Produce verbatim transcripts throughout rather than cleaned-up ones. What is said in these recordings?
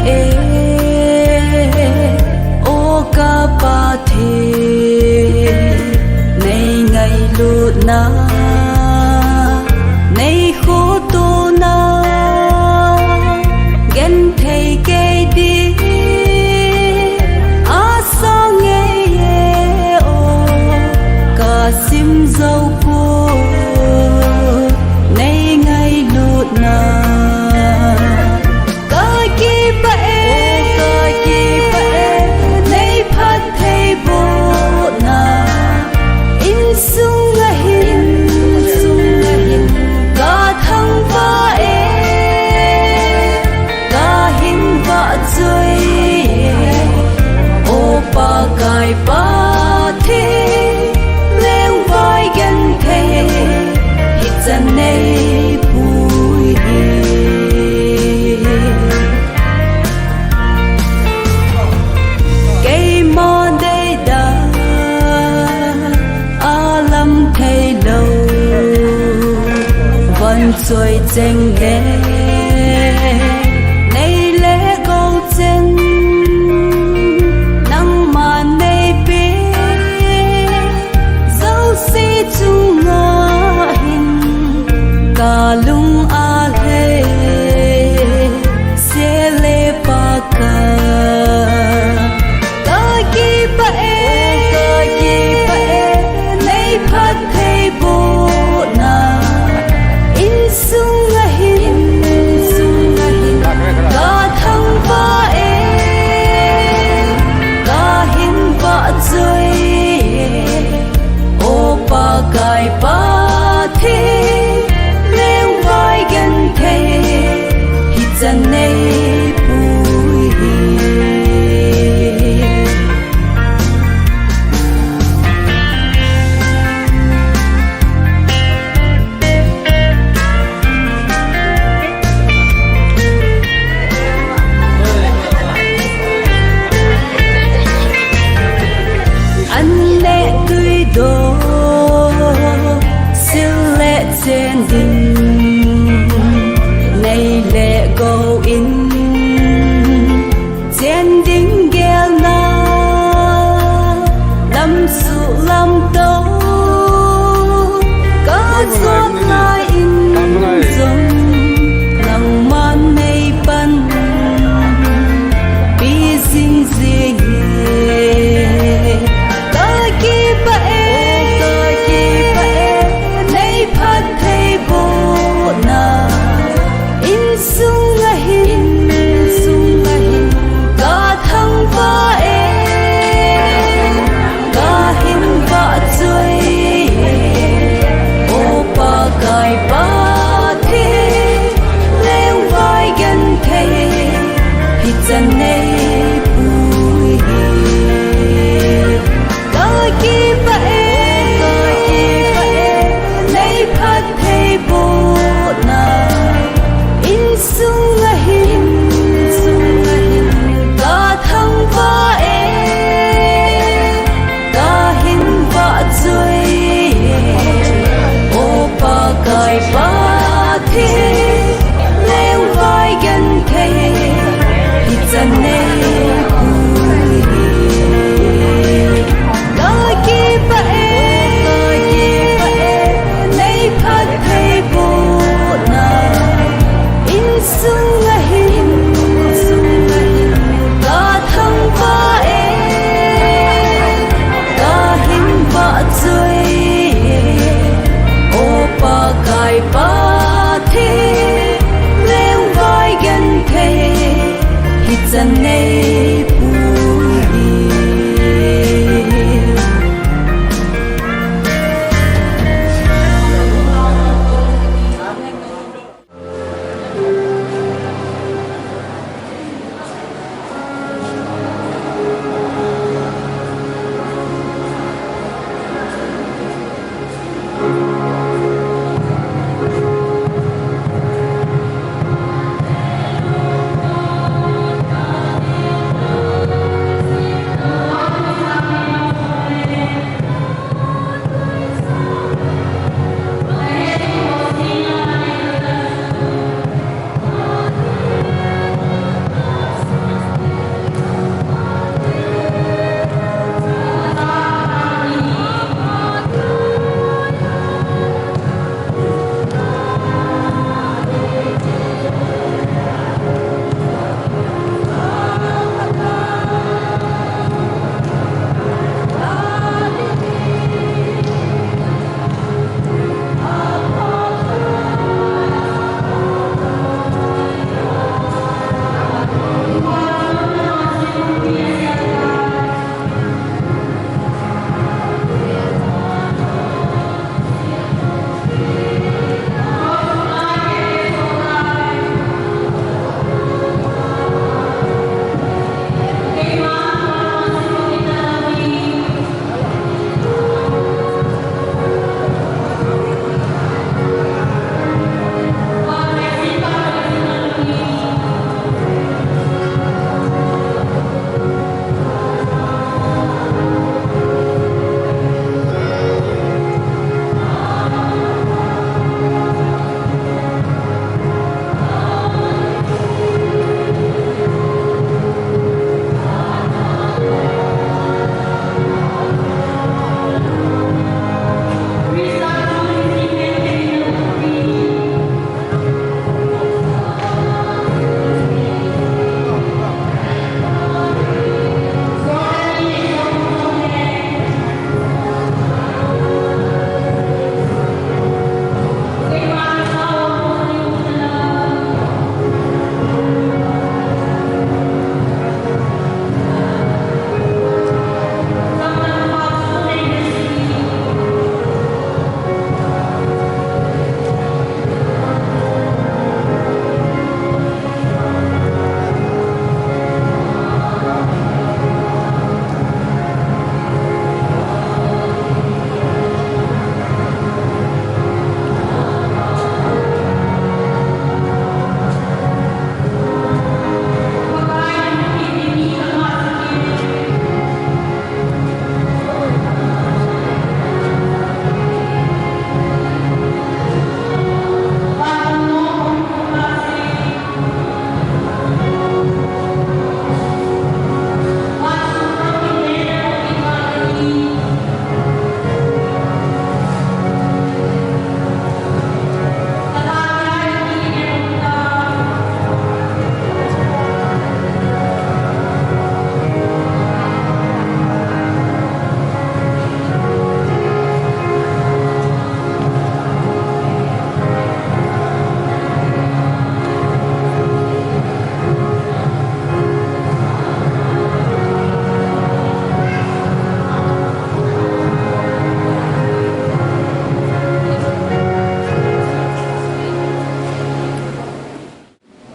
E, o ka Pathen, nei ngailutna, nei khotona, genthei kei ding, asang ngei e o, ka sim jou ko, nei ngailutna. Ka kipah e, ka kipah e, nei phattheibohna. Insung a hin, insung a hin, ka thangvah e, ka hin vahchoi e. O Pakai Pathen, lengvai genthei, hichan nei pui hi. Keima deida, alam theilou, von choi cheng le, nei le gou cheng, nangman nei pe, jouse chunga hin, ka lung a le, se le Pakai. Ka kipah e, ka kipah e, nei phattheibohna. Insung a hin, insung a hin, ka thangvah e, ka hin vahchoi e. O Pakai Pathen, lengvai genthei, hichan nei pui hi. An le tui doh, sil le chen ding, nei le gou in, chen ding gelna, lam suh lam toh, ka jot lai in jong, nangman nei panpi jing jing e. Ka kipah e, ka kipah e, nei phattheibohna. Insung a hin, insung a hin, ka thangvah e, ka hin vahchoi e. O Pakai Pathen, lengvai genthei, hichan nei pui hi. Ka kipah e, ka kipah e, nei phattheibohna. Insung a hin, insung a hin, ka thangvah e, ka hin vahchoi e. O Pakai Pathen, lengvai genthei, hichan nei pui hi. Ka kipah e, ka kipah e, nei phattheibohna. Insung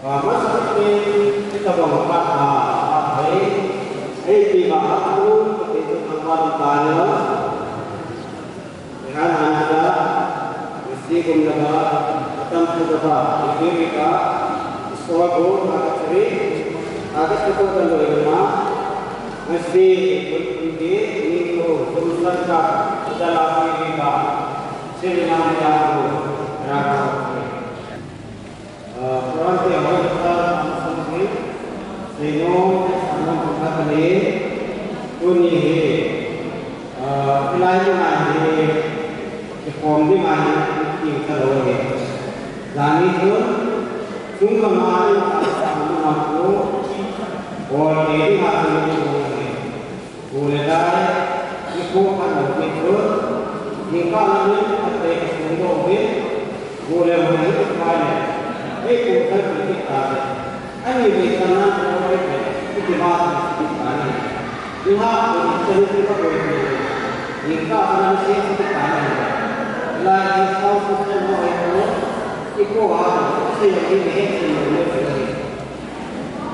Masang te, kita bang pat ha, pat hai, hai pi ma ha tu, pati tu thang pat ta ni la. Ihan han kita, mesti gum na ba, atam tu ba, pi pi ka, iswa go, ha ka chari, ha ka chari ko ka lo ma, mesti gum gum di, ni ko, gum san ka, kita la pi pi ka, sila na ya go, ra ka. Program te hoi ta, masang hi, seino, sanom, khat le, tuni hi, ah, hilai tuni hi, kikhom ding ahi, king ta lo hi. Jani chun, chung lama hi, sanom ko, or te ding ahi, Gu le dai, i pu khat lo ti chu, jingkah le ni khat te i sung doh uvin, gu le dai i pai le, ei pu khat ti ti ta le, ani ve ta na ko ve ve, i ti ma ti ti ta le. Ni ha ko ni ta ni ti ka ko ti le. Jingkah ta na ni se ti ti ta le. Lai i sau su su mo e ko, i ko ha, se ni ni he se ni ni.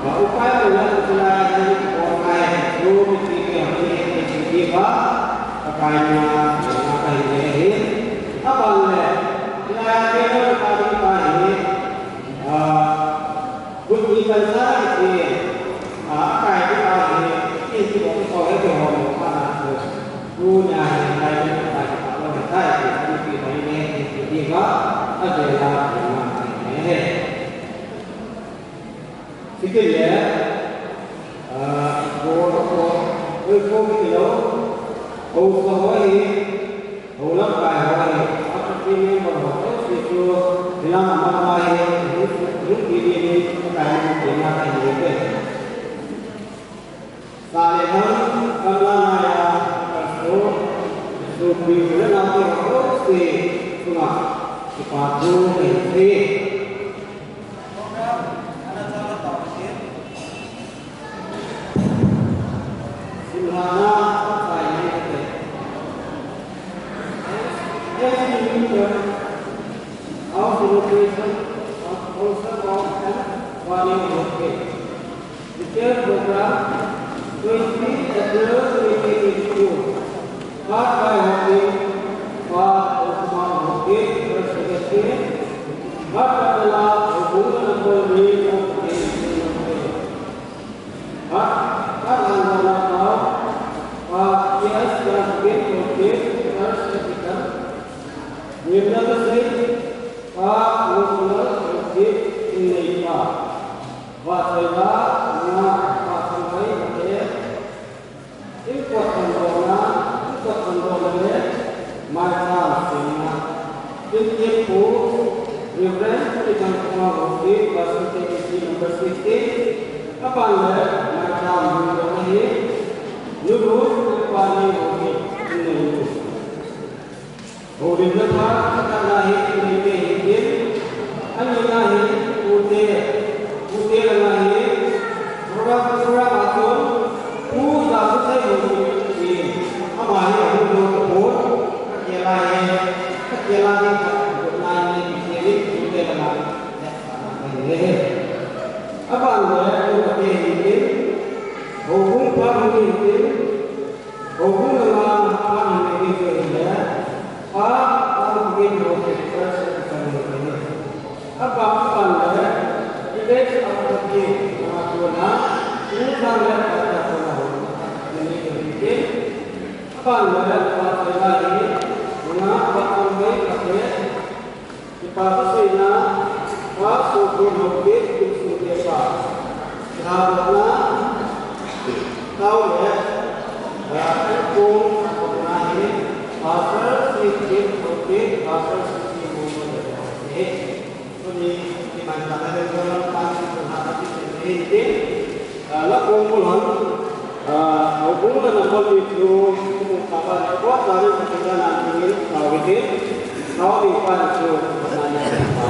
Ba upai ko na ko na ni ko na e ko mi ti ke ha ni ke ti ba ka kai na na kai ne he. A ban le na ke na ka ni ka he. A bu ni kan sa ni ke. A kai ni ka he. Ki ti ko ko he ko ho ka na ko. Ku na he kai ni ka ka ko he kai ni ki ba ni he ti ba. A de la ko na he. Sikit le, ah, ko, ko, ko, ko, ko, ko, ko, ko, ko, ko, lamkai ho hi, a party member ho, ko, si, ko, hilang ama, ama hi, hi, hi, hi, hi, hi, kai, hi, kai, hi, hi, hi. Sa le han, gamla naya, ka so, so pi le na te ho se, sunga, kipa thu le se. Simhana, sai le te. Yes, yes, yes, yes. Our celebration of Council of Warning Road. Detailed program, twenty April twenty twenty-two. Heart by Hopi, Pa Osman Hopi, First Secretary. Heart by Hopi, number three, Hopi, number three. Heart, Heart by Hopi, Pa P S Hopi, First Secretary. Ngimna Kasei, Pa Osman Hopi, Inneipa. Vahchoila, nga, vahchoi, vate, in kot khondohna, in kot khondohna le, maicham semna. In kipu, Reverend Pu Nithamkhoa Hopi, Pastor K B C number sixteen, aban le, maicham khondohna hi, Nuru, Pani Hopi, in le. Houlimna phat, athumna hi, tuni te hi tin, anina hi, pute, pute langa hi, program, program a chun, pu Jakuthei Hopi tin, ama hi, ahung lou tapon, akela hi, akela hi, good night ni, pute langa, aban le, pute hi tin, houbung pha hi tin, Houbung langa, Pa Nunei Bey le, Pa, Pa Nunei Bey Hopi First Secretary le, apa, apa le, village authority, na kona, ni sang le, pa, pa, pa, na ho, ni ni ni ni, apa le, pa, pa, na ni, na, pa, pa, le, pa, le, Kipa thuseina, Pa Sokhun Haokip, Kum Sungte pa. Kipa thuseina, tao le, ah, Kong, na hi, Pastor Sikit Haokip, Pastor Sikit Haokip. Tuni, kiman ta na le, pa Sikit Haokip, Ah, la kong bul hon. Ah, houbung la number ni chu, kong kaba le, ko ta le, ka ta na ni, ka wi te. Ka wi pa chu, na ni pa.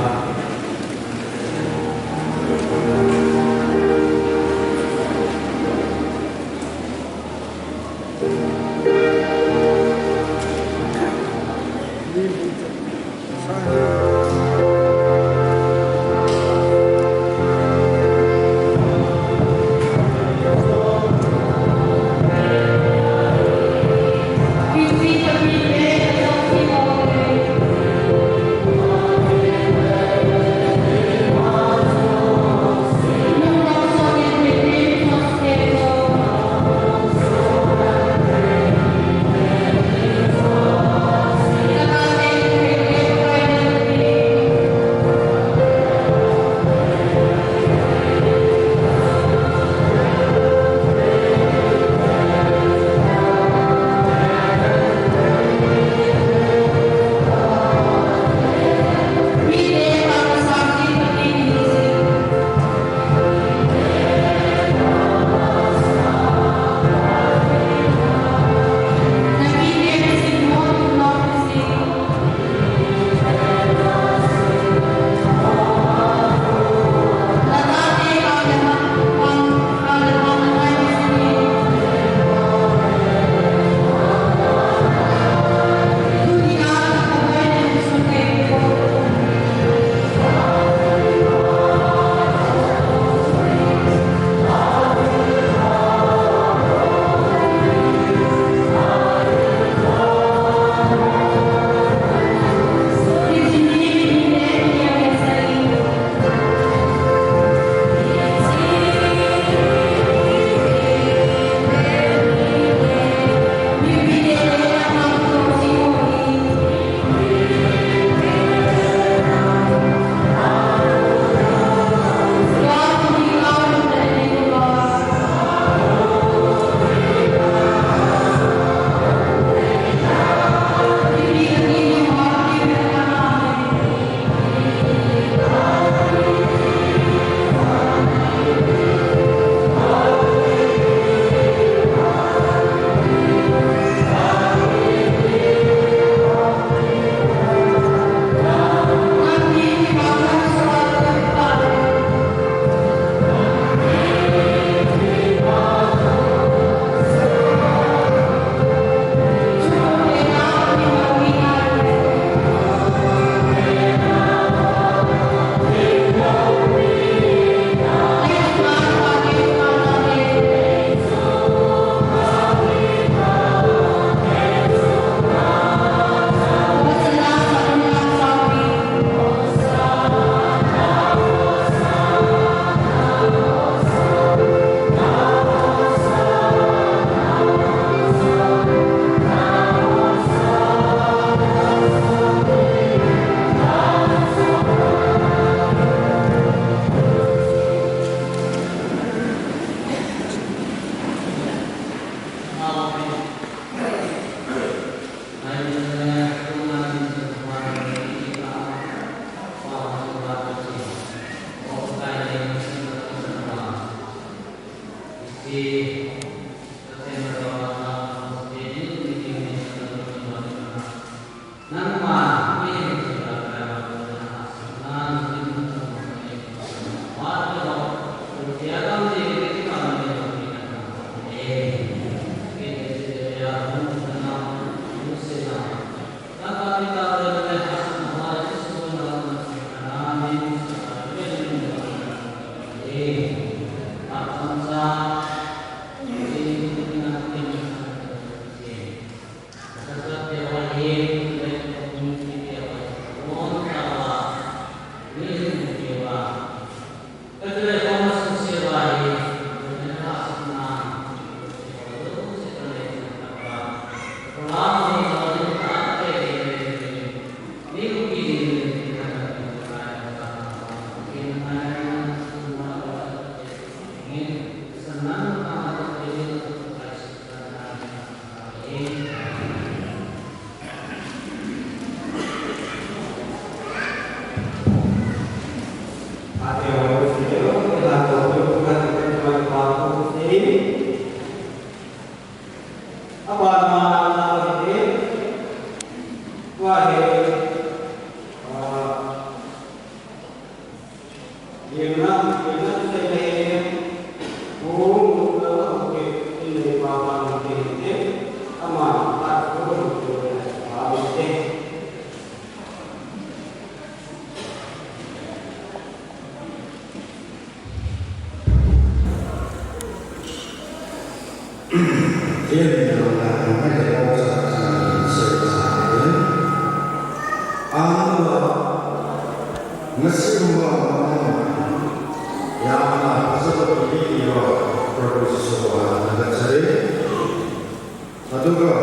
Aduga,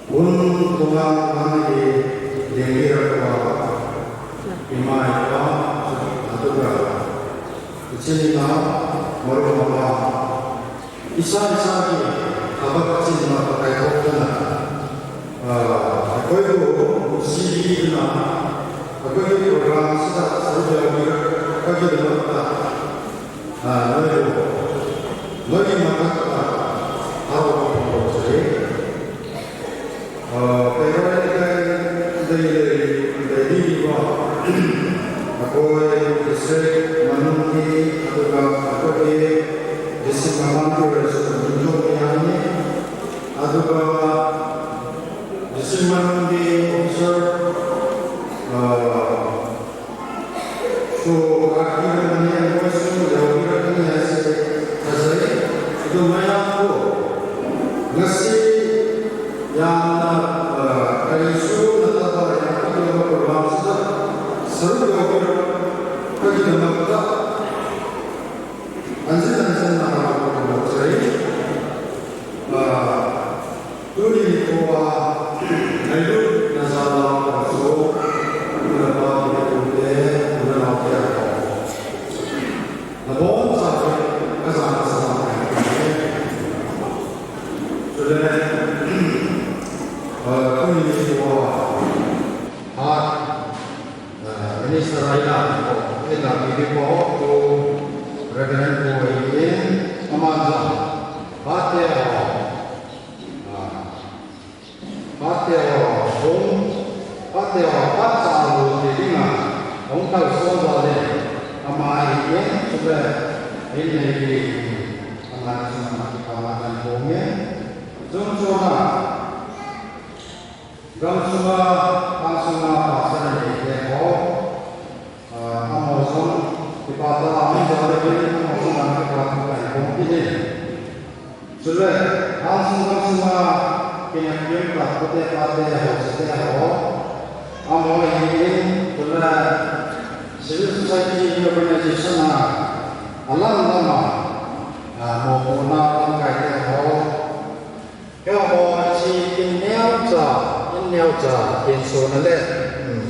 un tunga nang hi dingli a kua, ima ipa, aduga, ichini na, maru mama, isa isa ki, haba kachini ma pakai kok tana, ah, akoi ko, si di na, akoi ko program sisa, sa di a, kaki dana, ah, noi ko, noi ma kaka, haba ko ko sari. Akoi district manung hi, aduga akoi district manung hi, aduga district manung hi officer, ah, So, kaki na mani ang voice ko, yaw kira kani ya se, kasai, ito maya ko. Ngasi, ya na, ah, kari su, na tata, ya kaki na program sa, saru yaw kira, kaki na magta. Anjin, anjin na harapan ko, kasai. Ah, Tuni nikho a, ngailutna jal a chu, u le pa, u le pu te, u le nao te a ko. Nabonchauva, kajana sa ma ka. Chule, ah, tuni nikho a, ha, ah, minister a ina ko, ina video ko, ko, Reverend ko, in, ama jong, pa te a, ah, Pate ho, hung, pate ho, pate ho, te dinga, hung kalson jale, ama hi en, chule, en nei hi, ama chunga, ama kan hung e, chun chuna, gam sunga, pan sunga, pastor nei te ho, Ah, amaho jong, kipa tah a, amaho jong, amaho jong, kipa tah a, kong kiti. Chule, hang sung jong sunga, kina kim ta, pute pate, ho, sete, ho. Amaho hi, chule, civil society organization a, alam lama, ah, mo ko na, lam kai te, ho. Keiho hi in neocha, in neocha, hinsona le, hmm,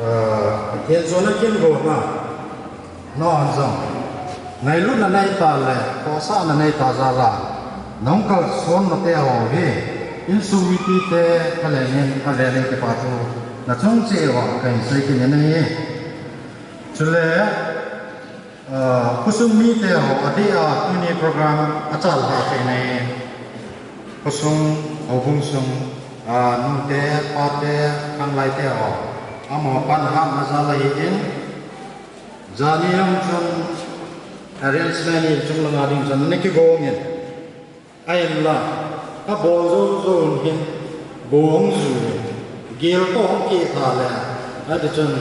ah, hinsona kinrona, nahon jong, ngailutna neita le, khohsahna neita jal a, nahung kalson nate ho hi, insung mipite, kale nin, kale nin kipa thu, nachung cheh uva, kahin sei kit in ahi. Chule, Ah, khosung mite ho, adeh a tuni program achalhah theina in, khosung, houbung sung, ah, nute, pate, khanglaite ho, amaho pan hatna jal ahin, jani jong chun arrangement hi chung langa ding chun ana kigong in, ahinla, abol jou jou hin, bu hung ju in, gel toh hung kit tha le, ati chun,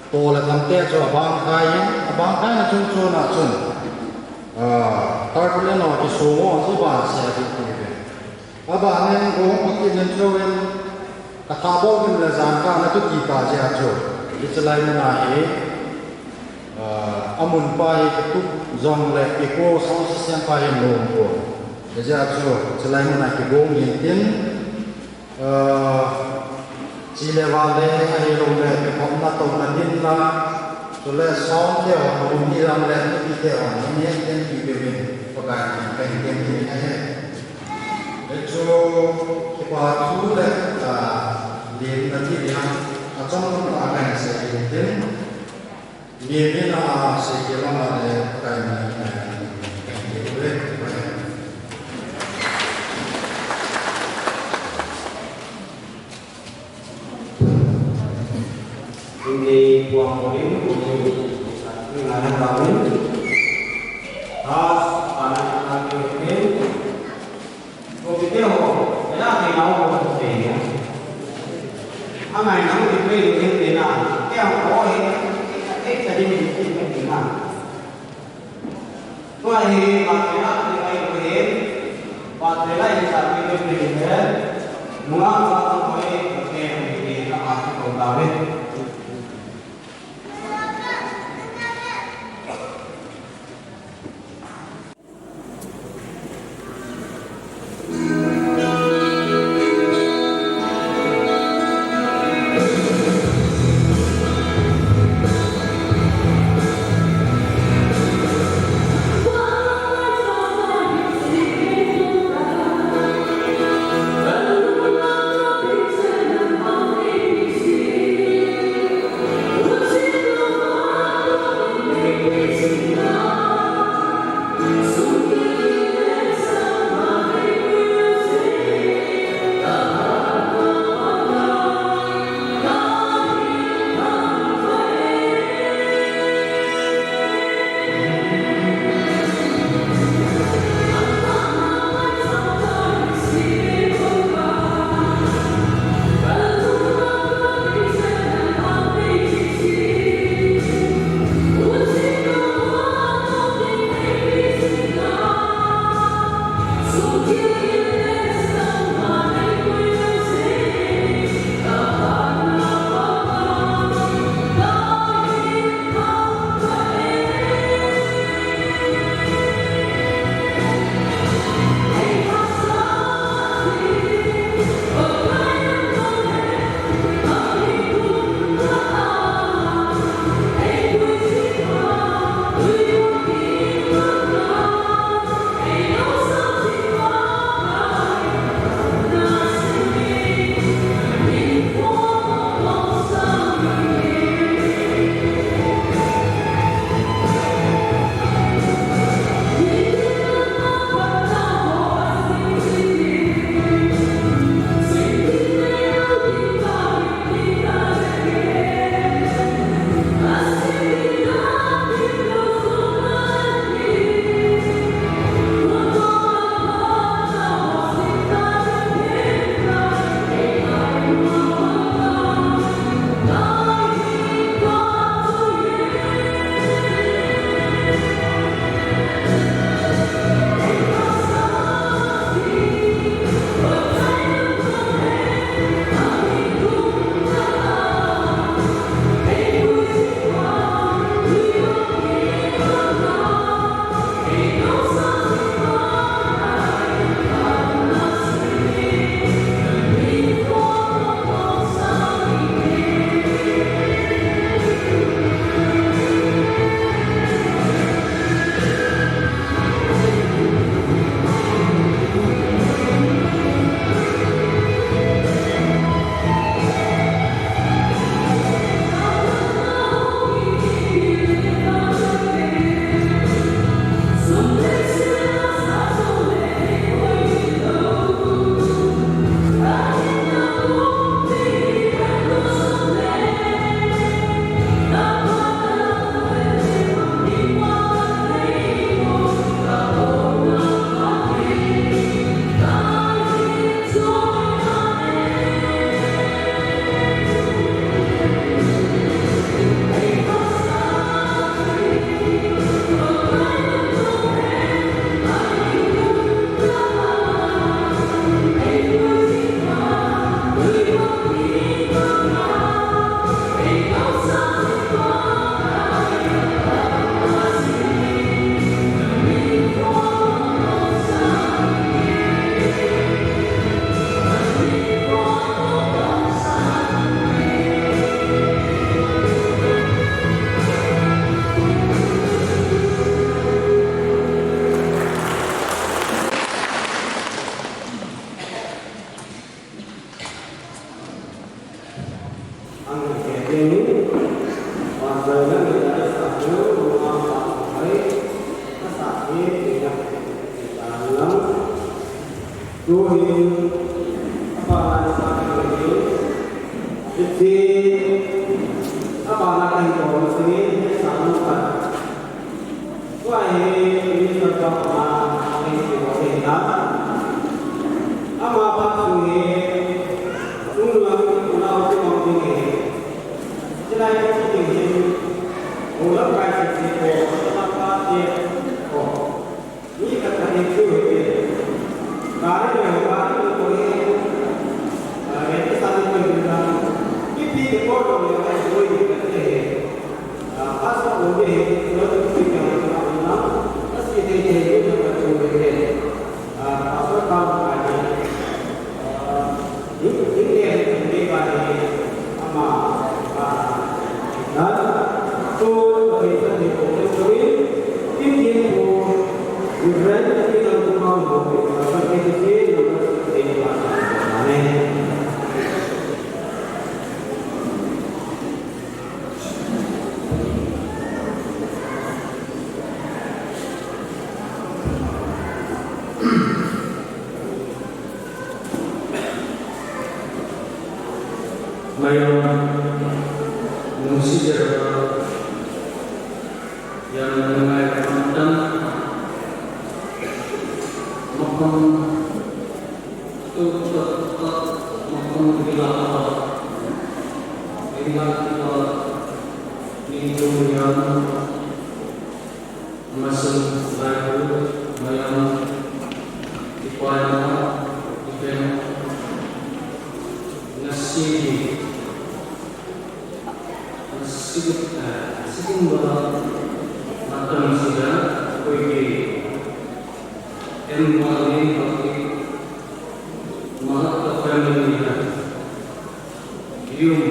to le tam te chu abang khai in, abang khai na chun chun a chun, ah, tarpaulin ho kisong ho chu ban se ding ti ve. Aban in bu hung kit in chun, Katha bol gim le jan kana tu ti ta jeh a chu, hiche lai mun a hi, ah, amun pa hi kitup jong le echo sound system pa hi nom pon. Hijeh a chu, hiche lai mun a kigong in tin, ah, chule vale ahilou le, kikhopna touna dinna, chule sound te ho, nom ni jong le, mipite ho, ni ni ten ti pe min, Pakai min, pen ten ti ahi. Hichu kipa thu le, ah, lenna ti ding a, achom lam tah a kahin sei kit in, lenna a sei kit lam a le, kahin, kahin, kahin kit uve. Tuni puang mohin, tuni sa tuni ngana kawin. Has, panan kawin. Ko video, kaya kay nau ko sa inyo. Ang ay nang di pwede yung hindi na. Kaya ang ko eh, eh, sa din yung hindi na. Tua hi, Pathen a, tua hi, Pathen a, isa pi pi pi he, nunga nunga tua hi, tua hi, tua hi, tua hi, tua hi. Tuhin, apa na sa tuhin, iti, apa na kahin ko, masini, sa ano ka. Tua hi, Minister pa na, kahin ko, kahin na. Ama pa su hi, nung lang, nung lang, nung lang, nung lang, Chulai a chun hin, houlam kai sese ko, lamkai te ko. Mi khat khat in chu hite. Gari le ho, gari le ho hi, ah, rent kisan ko hin na. Mipi te ko lo le, ai ko hin kate hi. Ah, pastor ko hi, lo tu si ka na, na, asi te te, ko ka chu hite. Amen. Mayam, nungsi jera, yang mengai mantan, makam, tu, tu, tu, makam bila, bila, bila, ningtung yang, Amasung laibu mayam ipa ima ipen ngasi, ngasi, eh, ngasi kumba matang sida koiki M one ni koiki Mahaka family na yum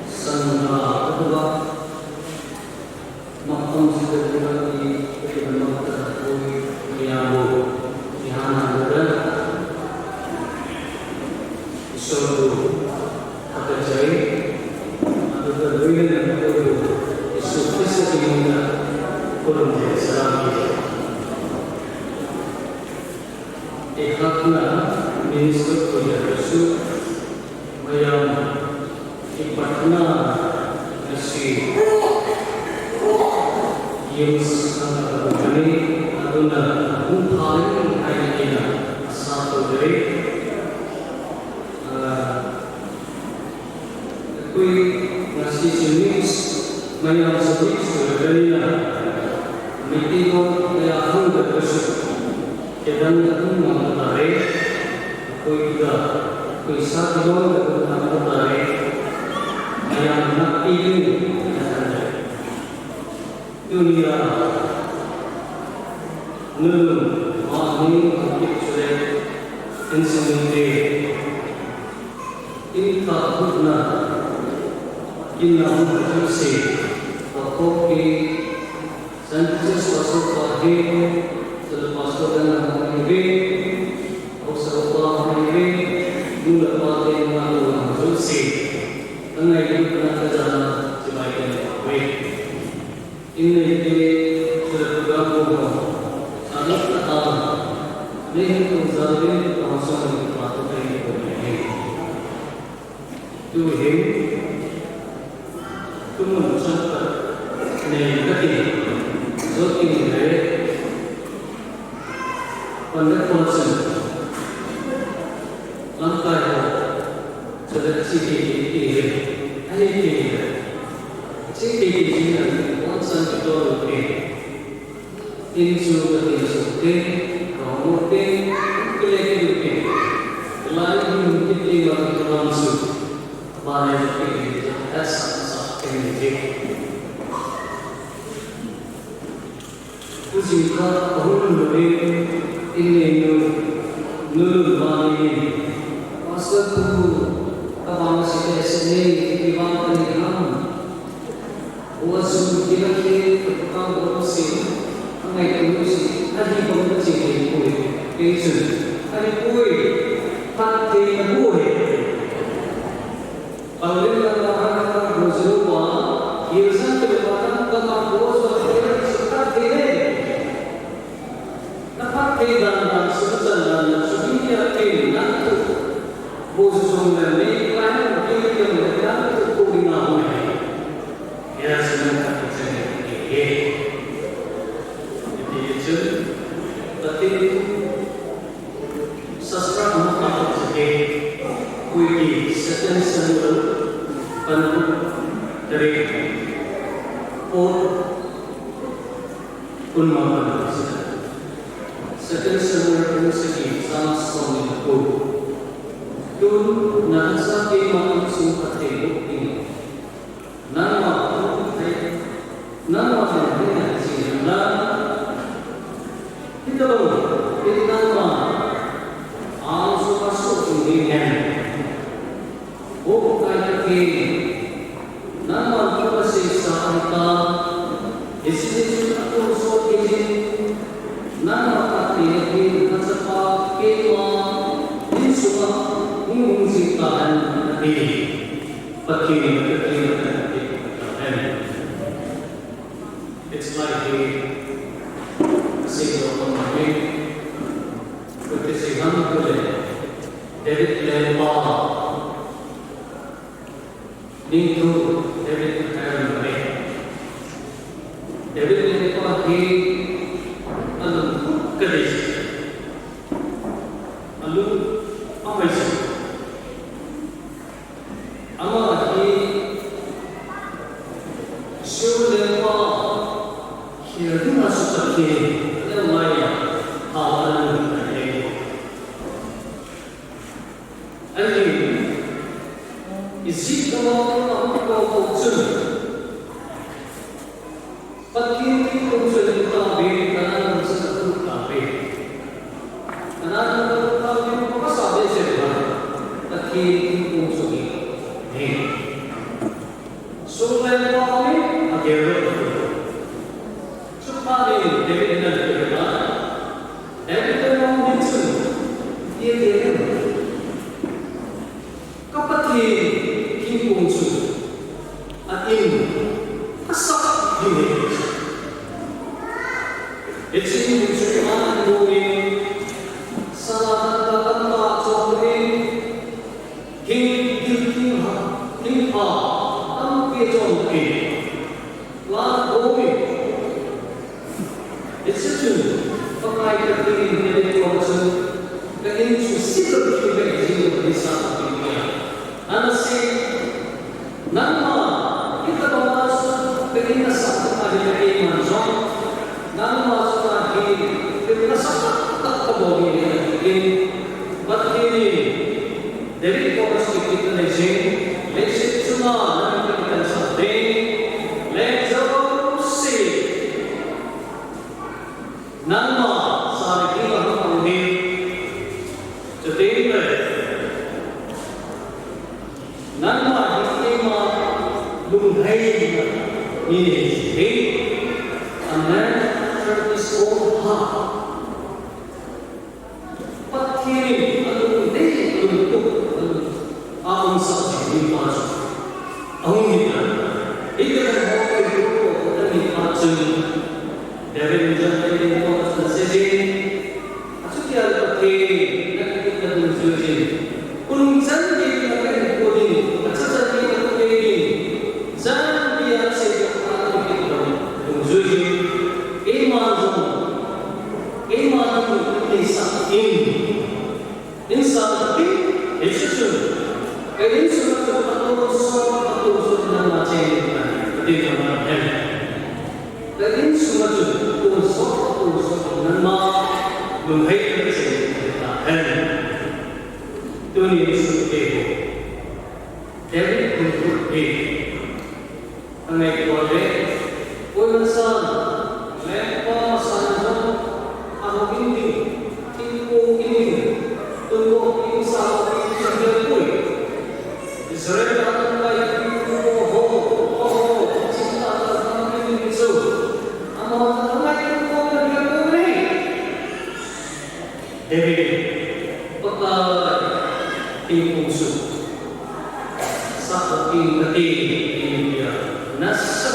sangha kuba Makam sida dina i, i na makta koi, i amu, i hana dada, i sotu, kata chai, atu ta duina na koi, i su kisa ki muna, kurun de salam ki. I hakna, minister ko ya su, mayam, Ipatna ngasi yung sangkani aduna hung phaling aina ina asa to dei. Ah, kui ngasi si mix mayam si mix to dei na miti ko kaya hung da kusu kedang na hung mang tare. Koida, koisa kilom da kona kotare, mayam na ilu na tanda. Tunia, nulu, mani, kipsule, insinite, inka hutna, inna hutna se, kakoki, Saint Francis Pastor pa hi, Sir Pastor dan na hong ibe, Au sa pa hong ibe, nu la pa te na lo hong jul si. Tangai lu na ka jana, si bai te na pa we. In nei te, Sir Program ko ho. Sa na ka ta. Nei hin tu sa le, ka hong sa ni pa tu te ni ko ni. Tu hin, tu mun chang ta, nei ka ti, zo ti ni le, pan le pon sen, lang kai ho, so that si ti ti ti le, ai ti le, si ti ti ti na, pon san ti to lo ti. Insu ka tin su te, ka mo te, ka le ki te. Lai ni ki te ma ki wan su. Ba ne ki te, ka sa sa te ni te. Ku jing ka, ka hun nu ni, in ni nu, nu nu ma ni. Pastor ku, ka ba ma si te se ni, ki ba ka ni ham. Wa su kila ke ka ka wa se, angai ka lu se, ani ka lu se ke ku e, ke su, ani ku e, pa te na ku e. Paulin la la ha ka ku su wa, Gilsang kele pa nang kama ko so kele so khat thei le. Na phat thei dan dan so chan dan dan so ni ya thei nang tu. Bo so song le ni pa na ke ke le nang tu ko ni na ho ne. Ya so na khat thei le. Ye. Ye ye chun. Pati Sastra hung pha sake, Kuki Second Samuel, pan three, four, kunma pan sita. Second Samuel, pan sagi, Psalms song in two. Tun, nasa keima insung pate buk in. Nangma thu thei, nangma thu thei na chi na. Hitabang, hitabang, ang so ka so chung ding hen. O kai ta ke, nangma thu ka se sa ang ta, isi ni su ka thu so ke jin, nangma ka te na ke, na sa pa ke ma, in su ka, hung hung si ta hen na ke. Pathen in, Pathen in, Pathen in. It's like the singer of the name, Pathen in, David Lampa. Ning thu David Lampa. David Lampa hi alung khat dei. Alung amai si. Ama hi Saul le pa khel dinga sukha ke, le maya ha alu na ke. Ahi, Egypt ko ko ko chun. Pathen thingkong chu ahin tah ve, Canaan lam sung a alut tah ve. Canaan lam alut tah ve, pakasa behseh a. Pathen thingkong chu ahin. Saul le pa hi agel lou. Chuphat in David in ana ti a. David in ana ti chun, ti a ti a. Ka Pathen thingkong chu a in ka sah ding ahi. Hiche in chu a in ding in, sala tamtah tamtah chom in, thing, thing, thing ha, thing ha, tampi chom in. Hiche chun, Pakai Pathen in David koma chun, ka in chu sibal kiu beh jing lou ding ahi, ati a. Ana sei, nangma, hitabang a chu, ka in nasah ding ahi, keiman jong, nangma chu ka hi, ka nasah tah tah kabol ding ahi, ati in, Pathen in, David koma chu kiti ana nei jing, leiset chunga nang kakichansah ding, leng jouse nangma sangin ahung pang ding. Chuteng le, nangma hi keima lungheina mi nahi ding. A man after his own heart. Pathen in alungdei, alungtup, alung, a umsah jing mipa chu ahung hi tai. Hitia ho, hitia ho, hitia mipa chun David in Jonathan in koma chun asei jin, achutia le Pathen, nakitna dungjui jin, kum chan gei na kahin kou ding, acha chan gei na kahin kou ding, Zambia a sei a, a, a, a, dungjui hi, keiman jong, keiman jong, in sah in, in sah in, hichu chu, ka insung a chu, atonsot, atonsot nangma cheng in, ati nangma hen. Ka insung a chu, atonsot, atonsot nangma, lunghei in cheng in, ati hen. Tuni insung te ho. David in lut hi. Angai koi le, koiman san, lengpa san jong, ahou in ding, thingkong in ding, tundoh in sa, in sa gel koi. Israel a tung kai thingkong ho, ho, ho, ho, chin ta ta ta in ding so. Ama angai koi le, koi le. David, Pakai, thingkong chu sah ding kati, tia, nasah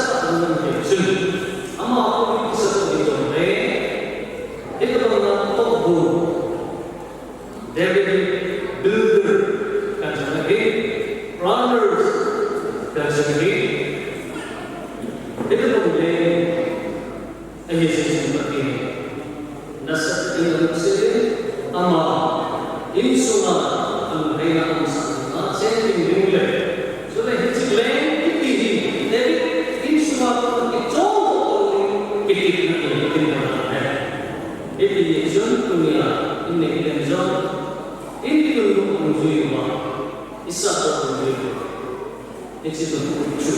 Hiche chun Pathen in nasatah in alungset in, ama insunga alunglhaina aumsah ding a cheng ding le, chule hiche leng kiti hi David insunga kichon doh ding kitepna in Pathen in ana he. Hiti chun tunia in neiten jong, in tun dungjuiya, i sah dungjuiya, hiche dungjuiya chu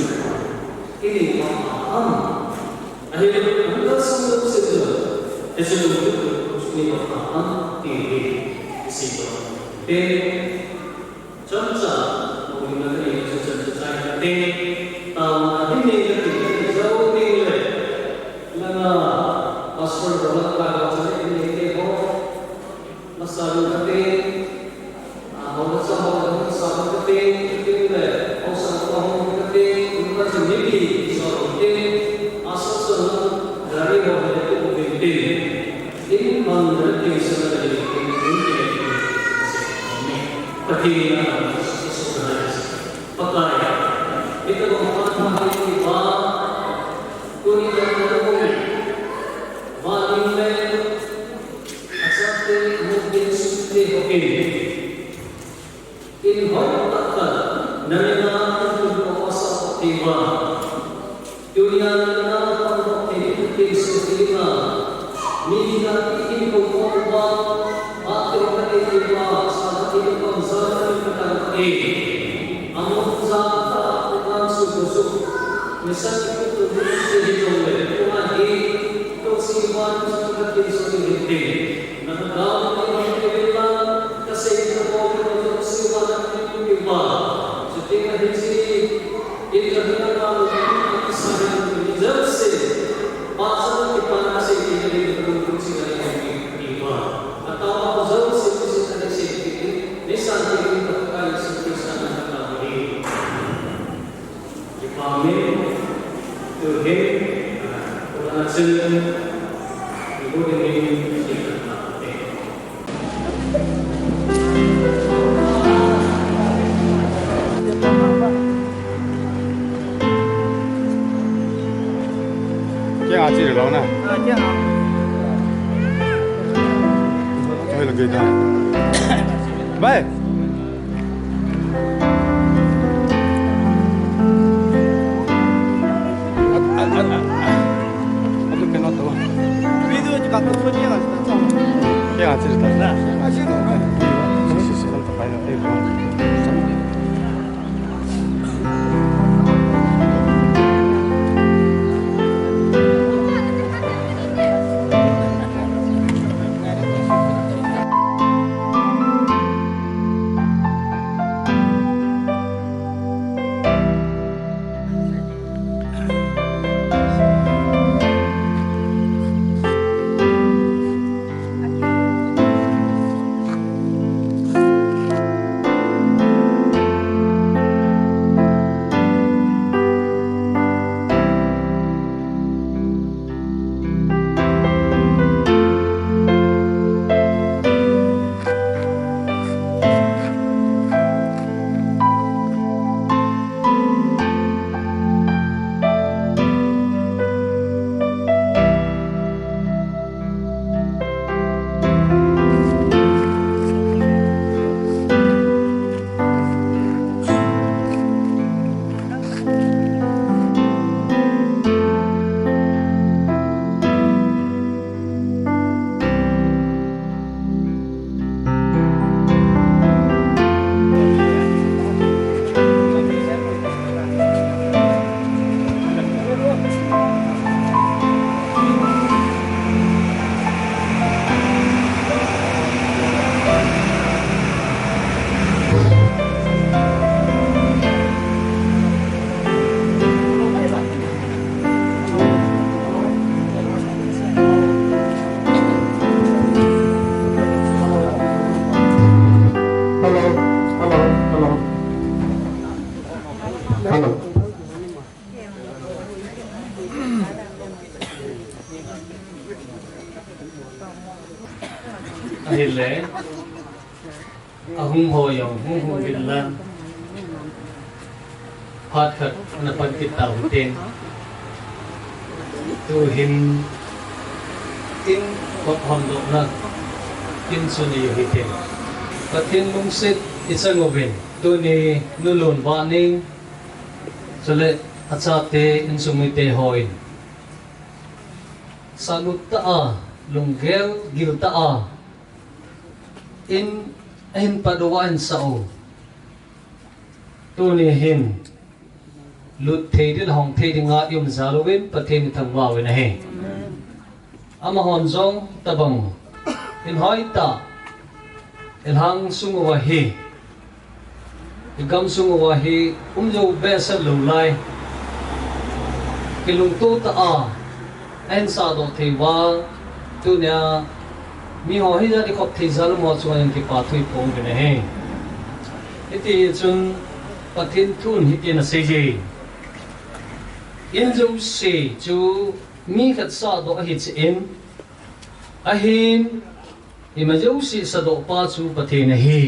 i neipa ham? Ahilou le hung kalson jouse chun, hiche dungjuiya chu i neipa ham ti hi i seidoh te. Chomcha, houlimna kanei chu chomcha chai kate. Taona hi nei kati jou ding le, langa pastor ho, langa pastor ho, in neite ho, masa ding kate, a, hou le cha ho, masa ding kate, kati le, hou sang pa hung kate, in pa chu mipi, so te, a, so so na, gari ho le tu bin tin. In bang le tin sa le tin, in tin. Pathen in a, so so na. Pakai, itobang phat ma hi ba, tuni a tuni, ba in le, Achate, amu tin sute ho in. In hoi tah tah, na min a in tun ko asa ko ti va. Tunia na min a pan ko ti in tin su ti va. Mi na ti in ko ko va. Ba ti va ti ti va, sa ti ko za na min ka ta ko e. Amu za ta ko kan su ko su. Mi sa ti ko tu ni ti hi lo le. Ko a hi, to si va ni su ka ti su ti hi ti. Na ka ga ni ti hi ti la. Ka sei na ko ko to si va na ti ti va. Su ti ka hi si. India na ka lo ki sa ni ni jab se. Ba sa ki pa na se ki ni ni ko si na ni ki ba. Ata ba ko jab se ki se na se ki ni sa ki ni ka ka ni se ki sa na ka ni. Ki pa me to he ko na se ni ko ni ni ki ka. Kya achi lo na. Ah, kya? Choi lo kita. Bye. Hello, hello, hello. Hello. Ahile. Ahung ho jong hung hung uvin lang. Phat khat ana pan kit tau hite. Tuhin In kot hon dohna kin chu nei u hite. Pathen lungset i chang uvin, tuni Nu Lunvaning chule achate insung mite hon salut tah a, lunggel gil tah a in ahin pat uva ahin sah u. Tuni hin lut thei ding, hong thei dinga i um jal uvin Pathen i thangvah uvin ahi. Amahon jong tabang in hoitah i lhang sung uva hi, i gam sung uva hi um jou behseh lou lai, kilungto tah a ahin sahdoh thei uva, tunia miho hijat i khop thei jal u mo chunga hin kipa thu i phong uvin ahi. Hiti chun Pathen thun hitin asei je. In jouse chu mi khat sahdoh ahi cheh in, ahin ima jouse sahdoh pa chu Pathen ahi.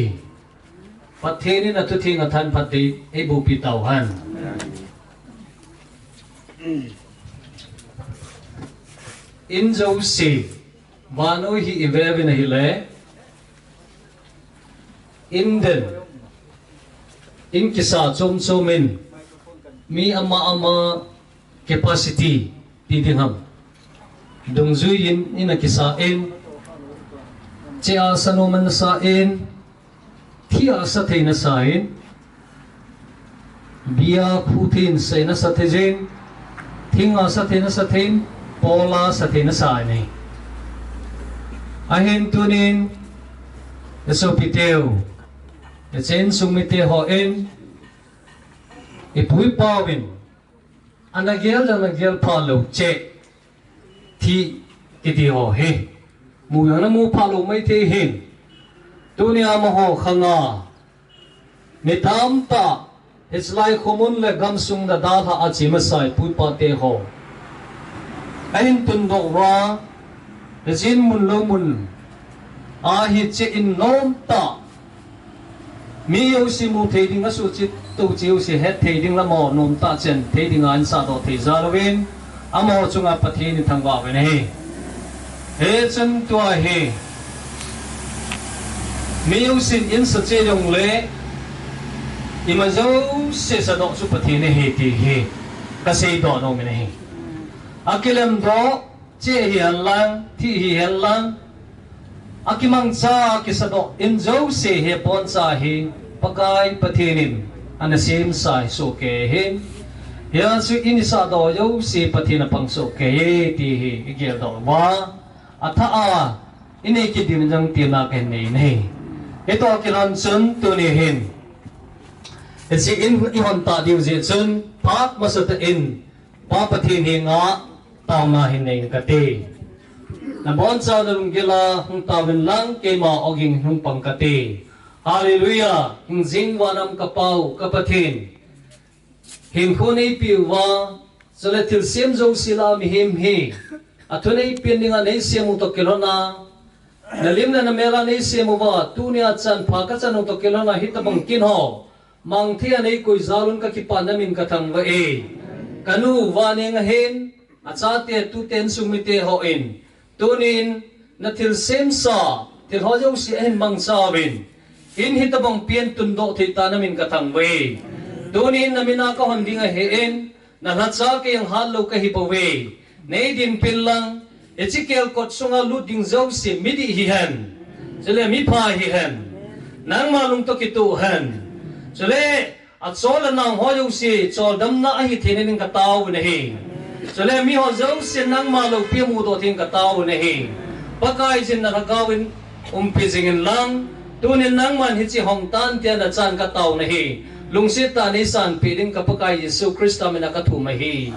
Pathen in athutheng athanphat dei eiboh pi tauhen. In jouse, vannoi hi i ve uvin ahile, in den, in kisa chom chom in, mi ama ama capacity ti ding ham, dungjui in, in akisa in, chea sa nom in asa in, thi a sa thei in asa in, bia khu thei in sa in asa thei jin, thing a sa thei in asa thei in, pol a sa thei in asa in ahi. Ahin tunin, i sopiteu, i cheng sung mite hon, i pu i pa uvin, ana gel le ana gel pha lou cheh, thi kiti ho hi mu jong ana mu pha lou maithei hin. Tunia amaho khanga mi tamtah, hiche lai khomun le gamsung a dalha a che masa i pu i pa te ho ahin tundoh uva, hiche in mun lou mun a hi cheh in nomtah, mi jouse mu thei ding, asuhchet touchet jouse het thei ding le amaho nomtah chen thei dinga ahin sahdoh thei jal uvin, amaho chunga Pathen i thangvah uvin ahi. Hichun tua hi mi jousen in sa cheh jongle, ima jouse sahdoh chu Pathen ahi ti hi kaseidoh nom in ahi. Akilemdoh cheh hihen lang, thi hihen lang, akimangcha, akisahdoh in jouse hi aboncha hi Pakai Pathen in ana semsa hi sohkei ahin. Hijeh chun in i sahdoh jouse Pathen in apang sohkei e ti hi i geldoh uva, athah a i nei kit diuvin jong temna kahin nei in ahi. Hitoh kilhon chun tuni hin, hiche in i hon tah diu jeh chun, phat masatah in Pa Pathen henga taona hin nei inge kati. Nabonchauna lunggil a hung taovin lang, keima ogin hung pang kati. Hallelujah. Hingjing vana um ka Pa u, ka Pathen, hinkho neipeh uva, chule thilsem jouse lah a mihem hi athu neipen dinga neisem u toh kilhon a, nalim le namel a neisem uva, tunia chanpha kachan u toh kilhon a, hitobang kin ho mang thei a neikoi jal un, kakipah in namin kathangvah e. Kanu Vaneng ahin, achate, tute, insung mite hon, tunin nathilsemsa thil ho jouse ahin mangcha uvin, in hitobang pen tundoh thei tah in namin kathangvah e. Tunin namin a kahon ding ahin, nalhacha kei jong hatlou kahi bouve. Neidinpin lang, hiche kelkot sunga lut ding jouse midih hihen, chule mipha hihen, nangma lung toh kitoh hen, chule achol anang ho jouse choldamna ahi theina dingin katao u ahi. Chule miho jouse nangma loupi a mudoh dingin katao u ahi. Pakaiyin nalhagao in umpi jingin lang, tunin nangman hiche hong tan tia nachan katao u ahi. Lungset tah a neisanpeh ding ka Pakai Jesu Christa mina kathum ahi.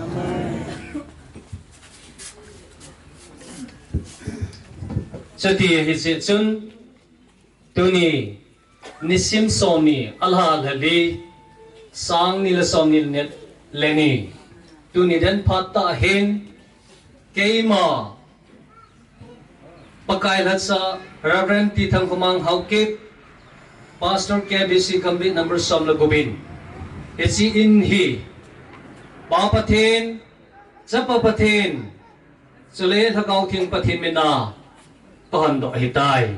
Chuti ahijeh chun, tuni nisim somni, alha lhali, sang ni le somni le ni, le ni, tuni den phat tah hin, keima Pakai lhacha Reverend T. Thangkhomang Haokip, Pastor K B C Gambih number som le gup in, hiche in hi Pa Pathen, Chapa Pathen, Chule Lhagao Theng Pathen mina kahin doh ahitai.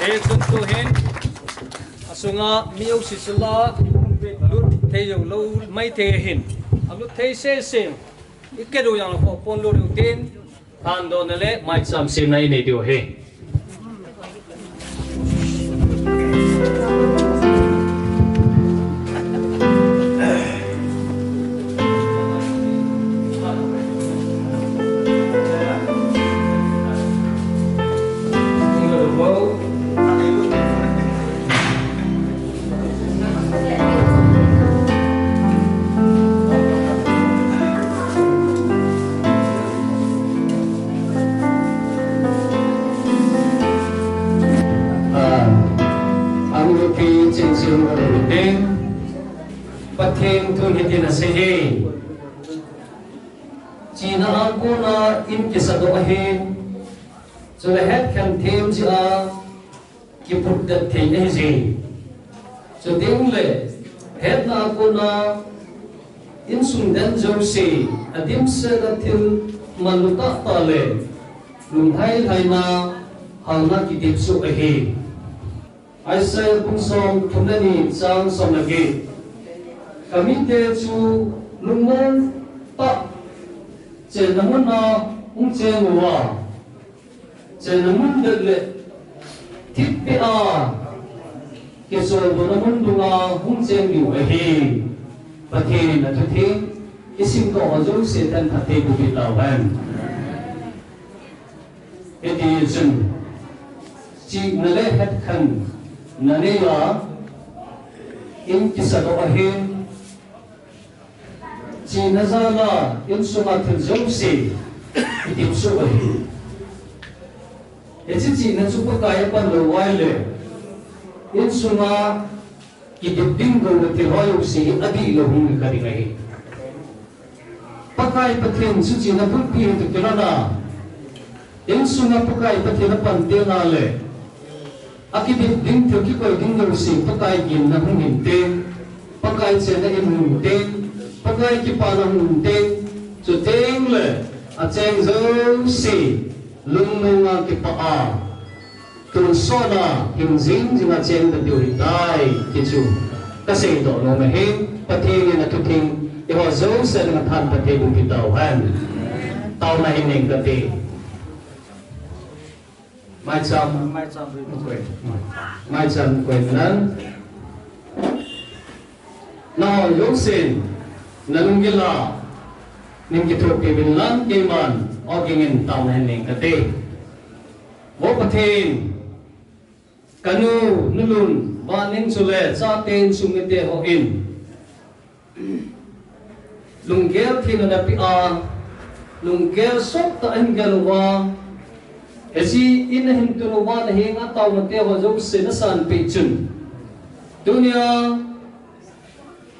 Hichun tuhin asunga mi jouse chu la lut thei jou lou maithei ahin, alut thei sese. Ikido jong lou pon lut utin, thandohna le maicham semna inei diu ahi. Pathen thu hitin asei e. Chihna a kona in kisadoh ahin, chule hetkhen them jeh a kiputdet thei ahi jeh. Chuteng le, hetna a kona insung den jouse, adimset a thil manlu tahtah le lunglhai lhaina halna kidip soh ahi. Isaiah bung somthum le ni chang som le get. Kamite chu lungmong tah chenna mun a hung cheng uva, chenna mun det le thipbeh a kicholna mun dunga hung cheng diu ahi. Pathen in athutheng isimdoh ho jouse thanpha thei boh peh tauhen. Hiti chun, chihna le hetkhenna nei a in kisadoh ahin, chihna jal a insunga thil jouse kidip soh ahi. Hiche chihna chu Pakai apan lou uva ahile, insunga kidip ding gou le thil ho jouse hi adihlou hung kha ding ahi. Pakai Pathen chu chihna bulpi hi toh kilhon a, insunga Pakai Pathen apan teng le, akidip ding thil kikoi ding jouse Pakai ginna hung hinte, Pakai chenna in hung hinte, Pakai kipana hung hinte, chuteng le acheng jouse lungmong a kipah a, tonsot a hing jing jing a cheng ta diu ahitai, ti chu kaseidoh nom ahi. Pathen in athutheng eiho jouse dinga thanpha thei boh peh tauhen. Taona hin neng kate. Maicham, maicham, maicham koi nan. Nangho jousen nalunggil a nin kithopi uvin lang keiman oging in taona hin neng kate. Vo Pathen, kanu, Nu Lun, Vahning chule chate insung mite hon lunggel theina napeh a, lunggel sottah a hin gel uva, hiche in a hin tun uva nahenga taona te ho jouse nasan peh chun, tunia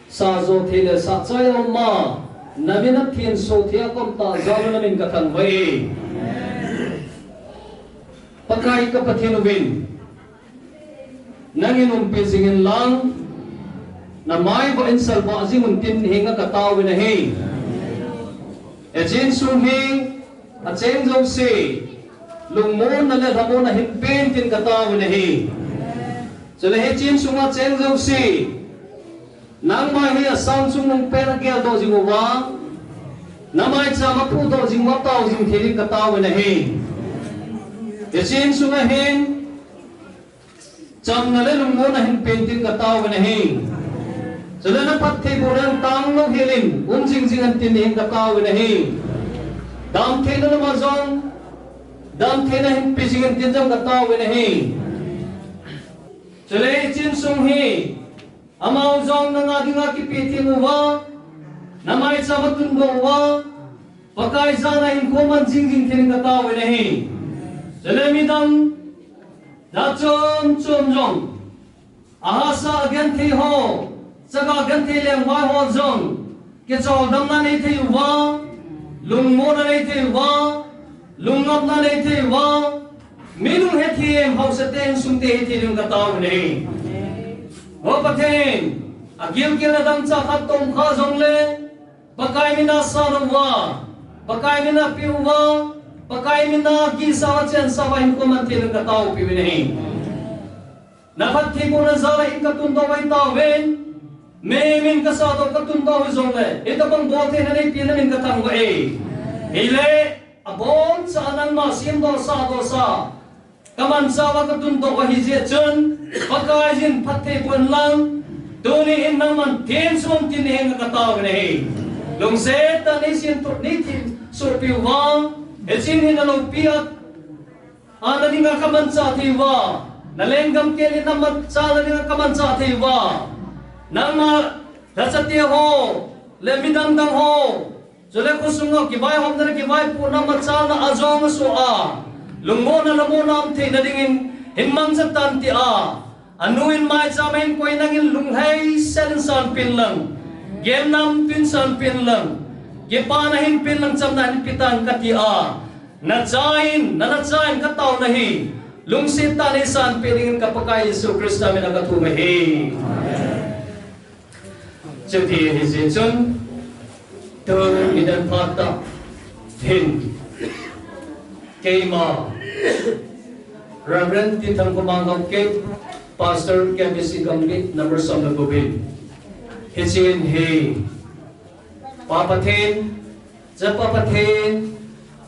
sajo thei le sahchai a um a, namin athenso thei a kaum tah jal un namin kathangvah e. Pakai ka Pathen uvin, nangin umpi jing in lang, namai vah in salvah jing un tin nahenga katao uvin ahi. Hiche insung hi acheng jouse lungmonna le lhamonna hin pen tin katao uvin ahi. Chule hiche insunga cheng jouse nangma hi asang chungnung pen a geldoh jing uva, namaicham a apudoh jing uva atao jing thei din katao uvin ahi. Hiche insunga hin chamna le lungmonna hin pen tin katao uvin ahi. Chule naphattheibohna tanglou hel in um jing jing in tin nahin katao uvin ahi. Damtheina lama jong damtheina hin pe jing in tin jong katao uvin ahi. Chule hiche insung hi amaho jong nanga dinga kipeh theng uva, namaicham a tundoh uva, Pakai jana hinkho man jing jing thei din katao uvin ahi. Chule midang jat chom chom jong, ahahsa a genthei ho, chaga genthei lengvai ho jong, Kicholdamna nei thei uva, lungmonna nei thei uva, lungngapna nei thei uva, mi lunghethem haosa te insung te hi thei ding katao u ahi. O Pathen, agilkel na dangchah khat tom kha jongle, Pakai mina sa uva, Pakai mina pe uva, Pakai mina kisa uva chensah uva hinkho man thei ding katao peh u ahi. Na phattheibohna jal a in katundoh uva tauvin, mihem in kasah doh katundoh u jongle, hitabang boltheina neipen na min kathangvah e. Hile, aboncha nangma semdoh sahdoh sa, kamanchah uva katundoh u ahi jeh chun, Pakaiyin phatthei boh in lang, tuni in nangman thensah in tin nei henga katao u ahi. Lungset tah in nei semdoh nei thensah peh uva, hiche hin na loupi a, a na dinga kamanchah thei uva, na lenggam kel in na manchah na dinga kamanchah thei uva, nangma lhacha te ho, le midang dang ho, chule khosung a kivaihomna le kivaipohna machalna a jong asoh a, lungmonna lamonna um theina dingin hin mangcha tan tia, anu in maicham a hin koi nangin lungheiset in sanpeh in lang, gennam tah in sanpeh in lang, kipana hin pe in lang, chamna hin pe tan kati a, nacha in, nalhacha in katao u ahi, lungset tah in nei sanpeh dingin ka Pakai Jesu Christa mina kathum ahi. Chuti ahi jeh chun, tun nidan phat tah hin, keima, Reverend T. Thangkhomang Haokip, Pastor K B C Gambih, number som le gup in, hiche hin hi, Pa Pathen, Chapa Pathen,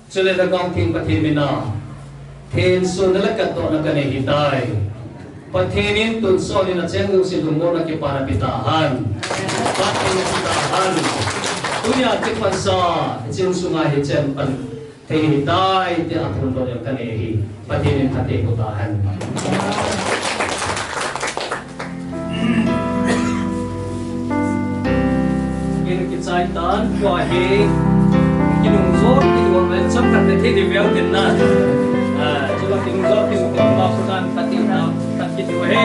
chule Lhagao Theng Pathen mina, thensona le katdohna kanei ahitai. Pathen in tonsot in acheng jouse lungmonna kipana pe tahen. Pathen in pe tahen. Tunia kipat sa, hiche insunga hi cheng pan thei ahitai, tia phondoh jong kanei ahi. Pathen in phatthei boh tahen. Kin kichai tan, tua hi, kinung jot, kinung jot, chomkhat le thei ding veu tin na. Ah, chula kinung jot, kinung jot, kinung jot, tan, kati na, kati tu he.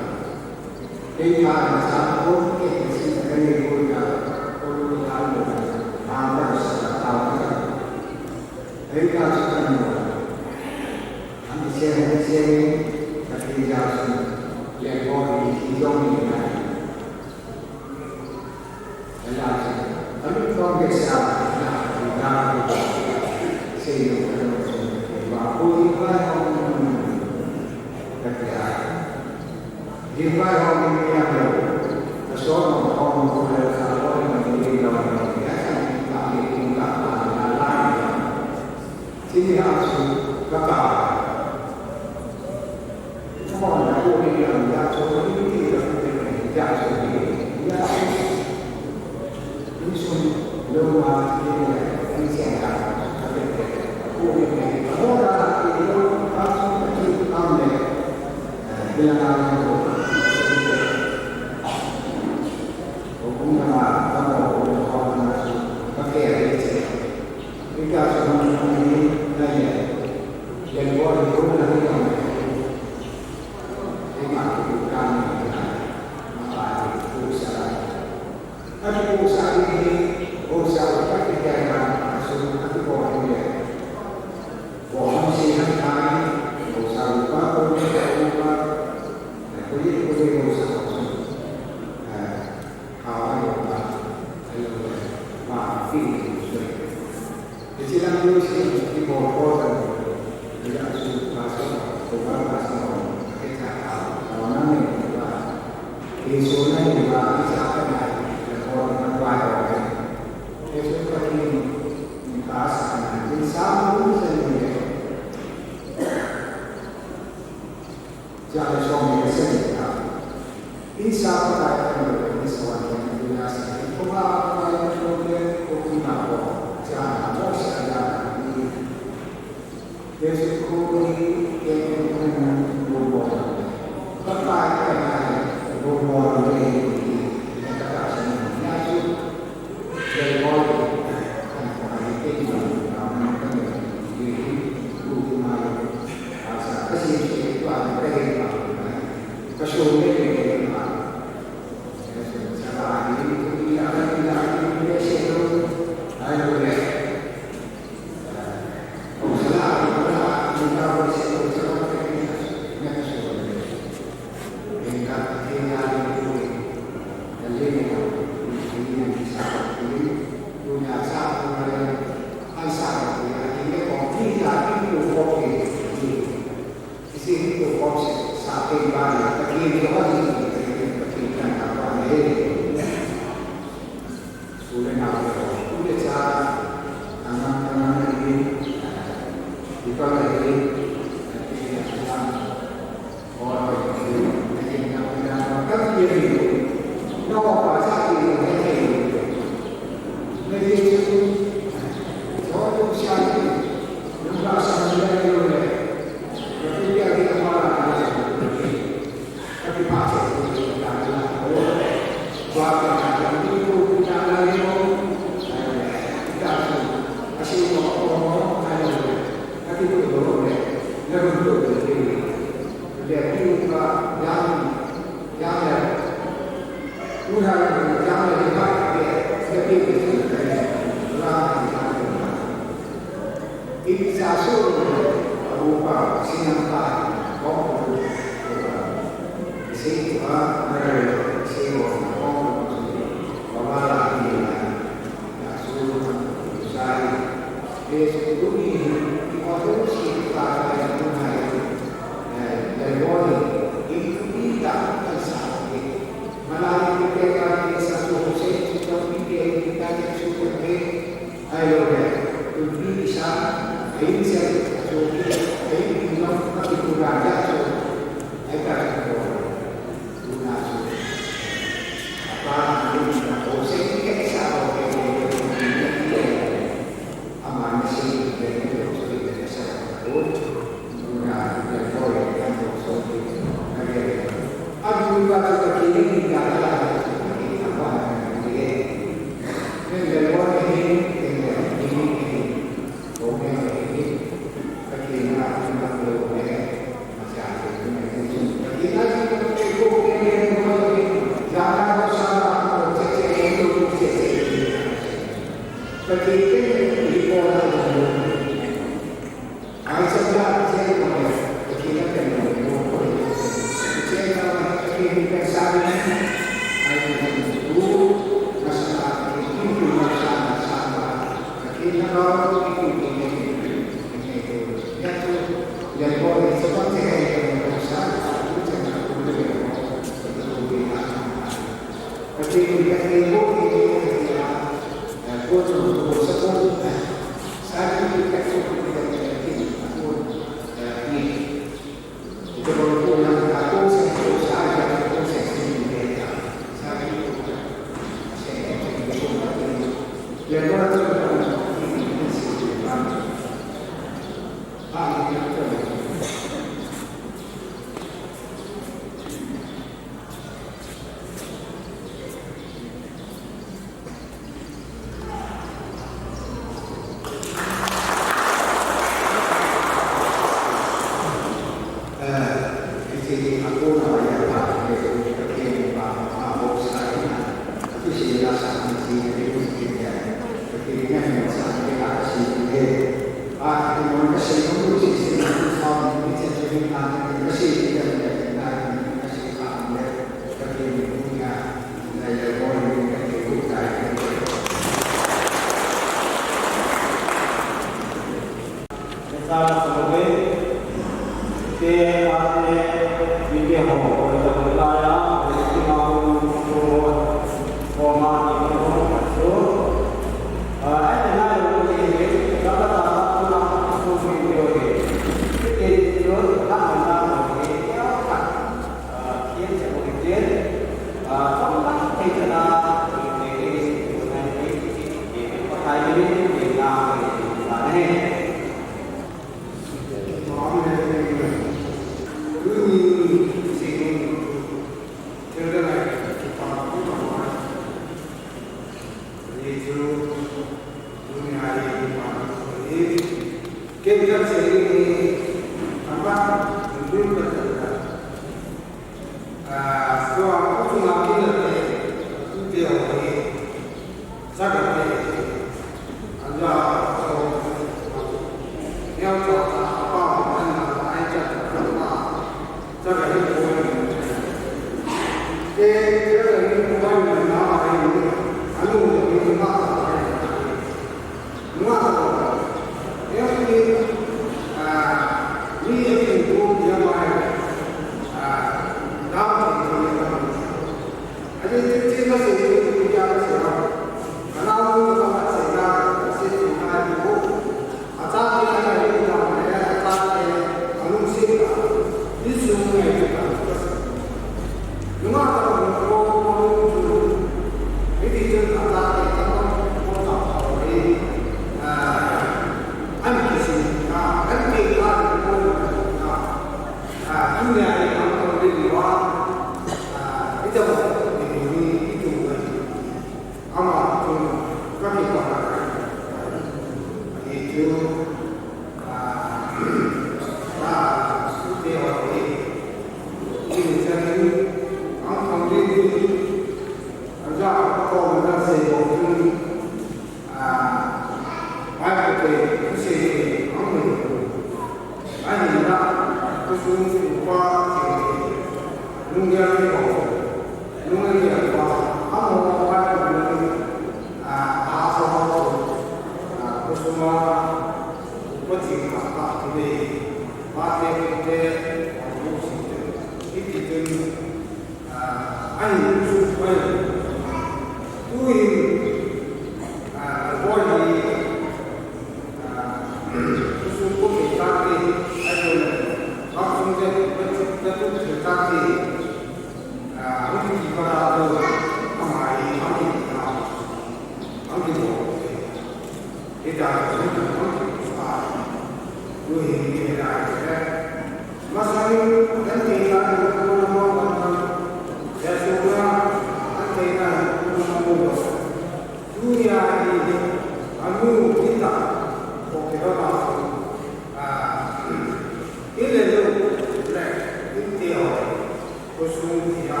Kusung tia,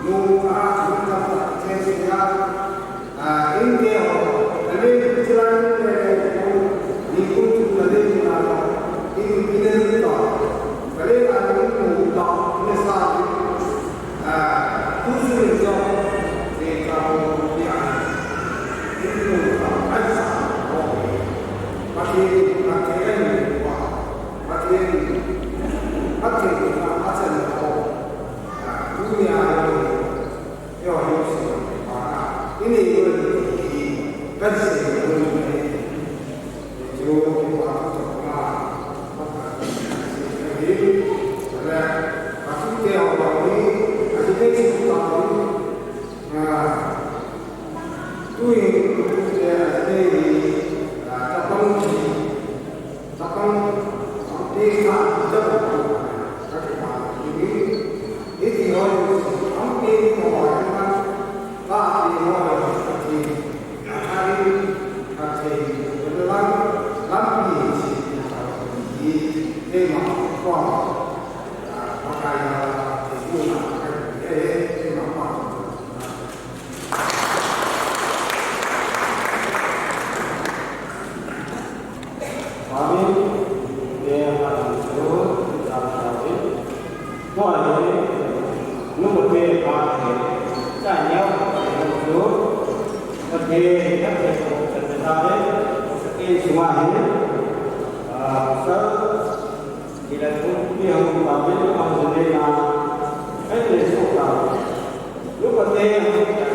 nu a, nu ta ta, che sia, a, in ke ho, a le, chilan le, ni ku tu ta le, ni ta, in, in le ta, ka le, a, ni ku ta, ni sa, a, tu su le jo, ni ka ho, tia, in ku ta, a sa, ho, ma ke, ma ke, ni ku, ma ke, ma ke, ma ke, ma ke, ho. Tunia, eiho, eiho, Tapang, ang tingkah, ang tingkah, ang tingkah, iti ho, ang tingkah, ang tingkah, ang tingkah, ang tingkah, Amen. Te ha chu, ta ta. Tua hi, nu mo te pa te, cha neo, nu chu, mo te, ka te ko, ka te ta le, ka te sunga hi, a, sa, ila tu, pi hong pa, pi hong pa, pi hong pa, pi hong pa, pi hong pa, pi hong pa,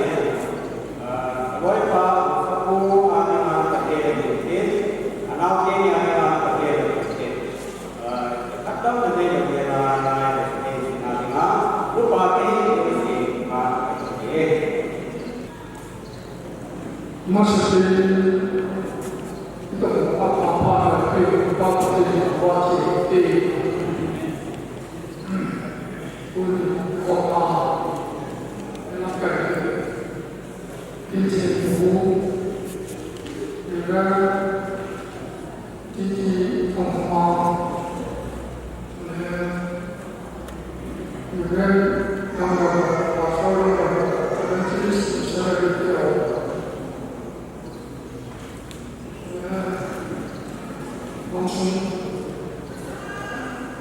Loipa, Sapu, Anima, Kate, Kate, Anau, Kenya, Anima, Kate, Kate. Khatam na nei lo kena nai lo kena dinga, lupa kei lo si ma kei. Masa kei, ito ko apa apa na kei, apa apa kei, apa kei. Kun ko pa, ena kei. Teaching Pu, Reverend T T Thongma, le Reverend Lamgaba, Pastor Lamgaba, Evangelist Missionary Teo, le Longsun,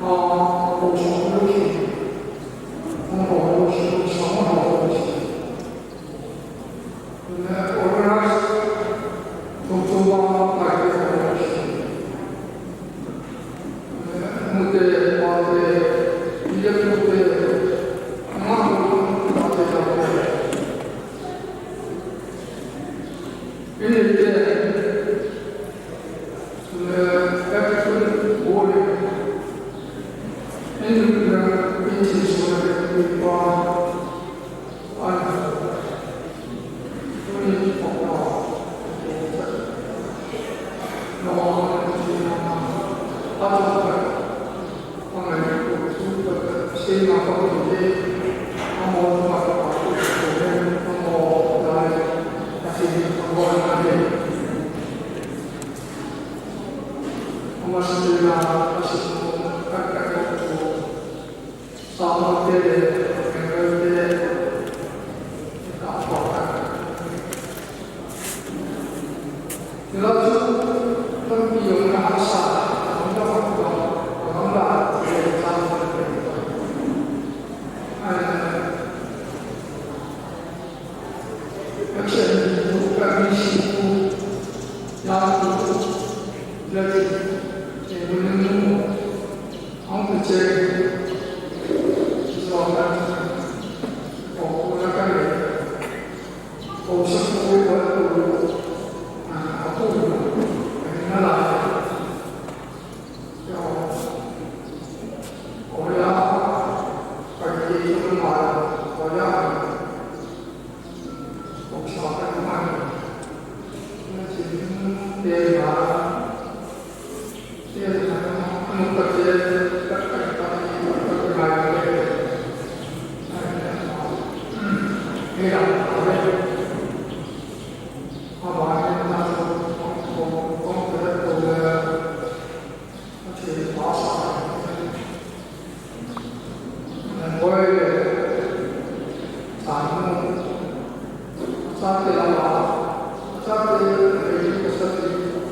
ah, Longsun, Longsun, Longsun, Longsun, Longsun. Chate lama, chate lama, chate lama,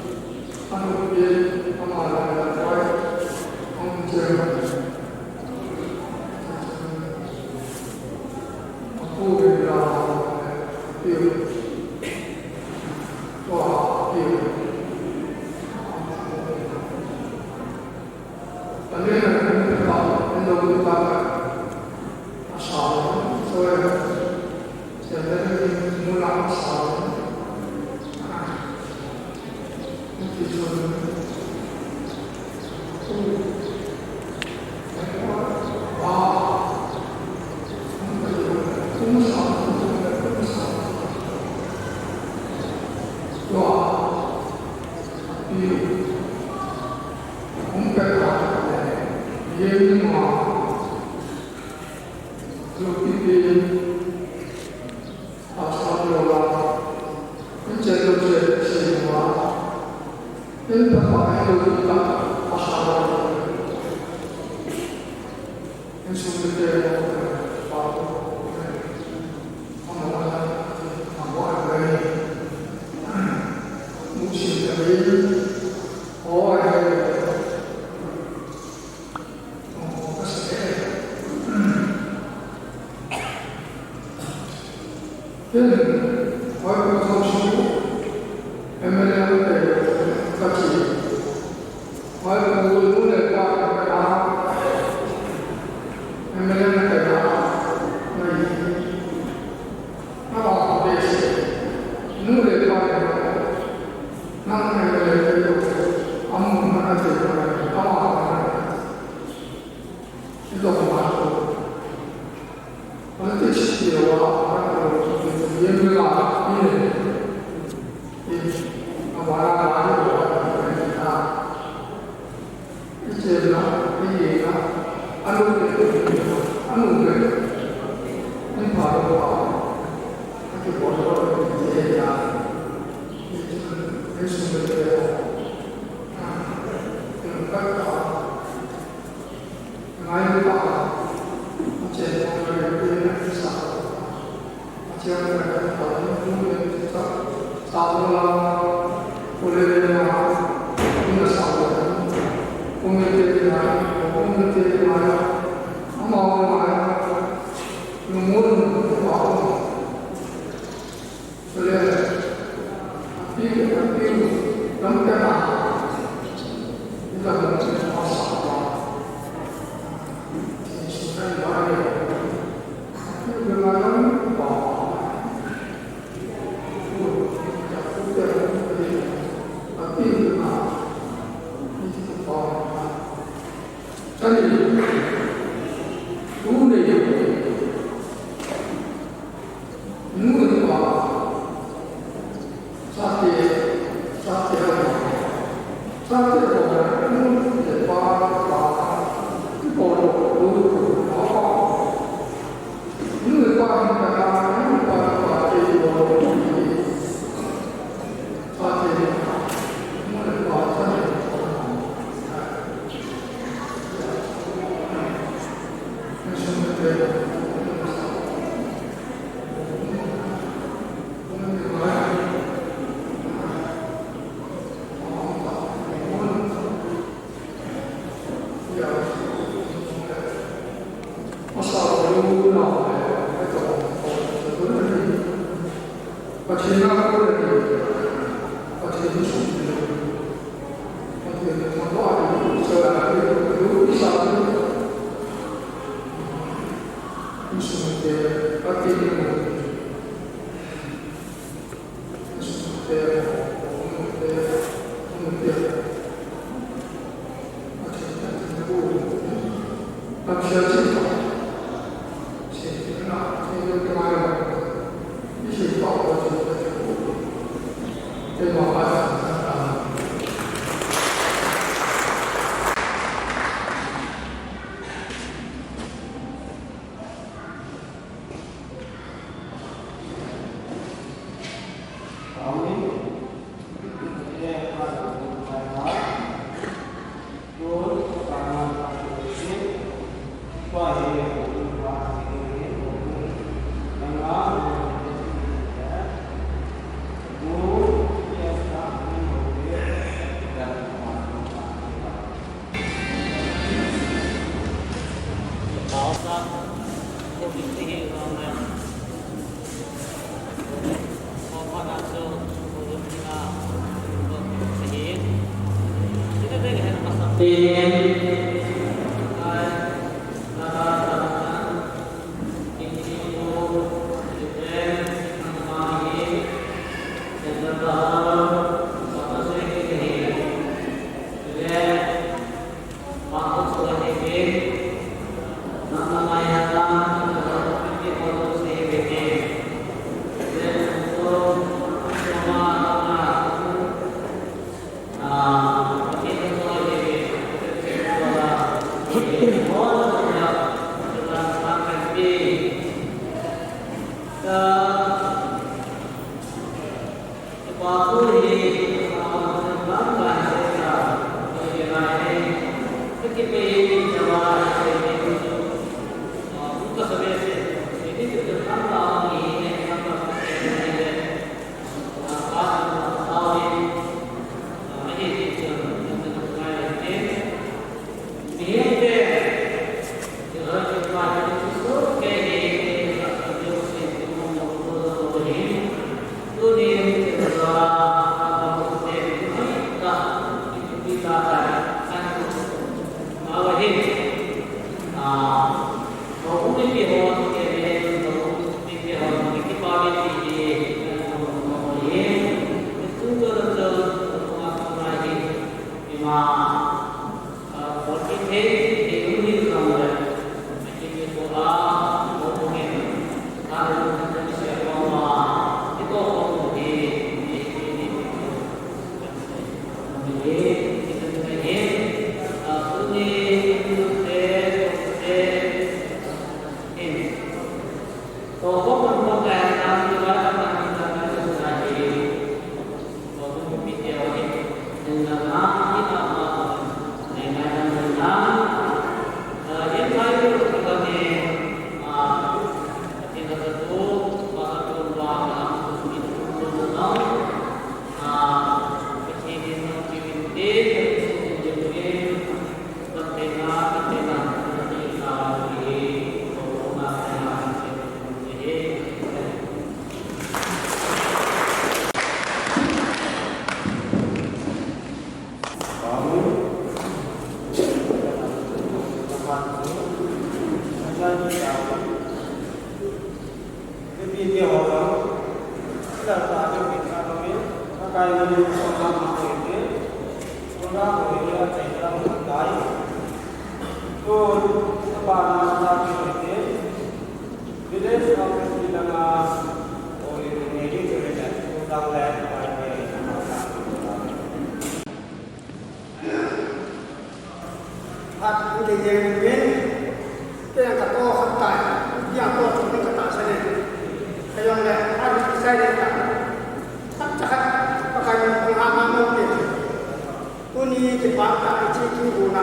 Tuni kipah tah in hiche thu hung na.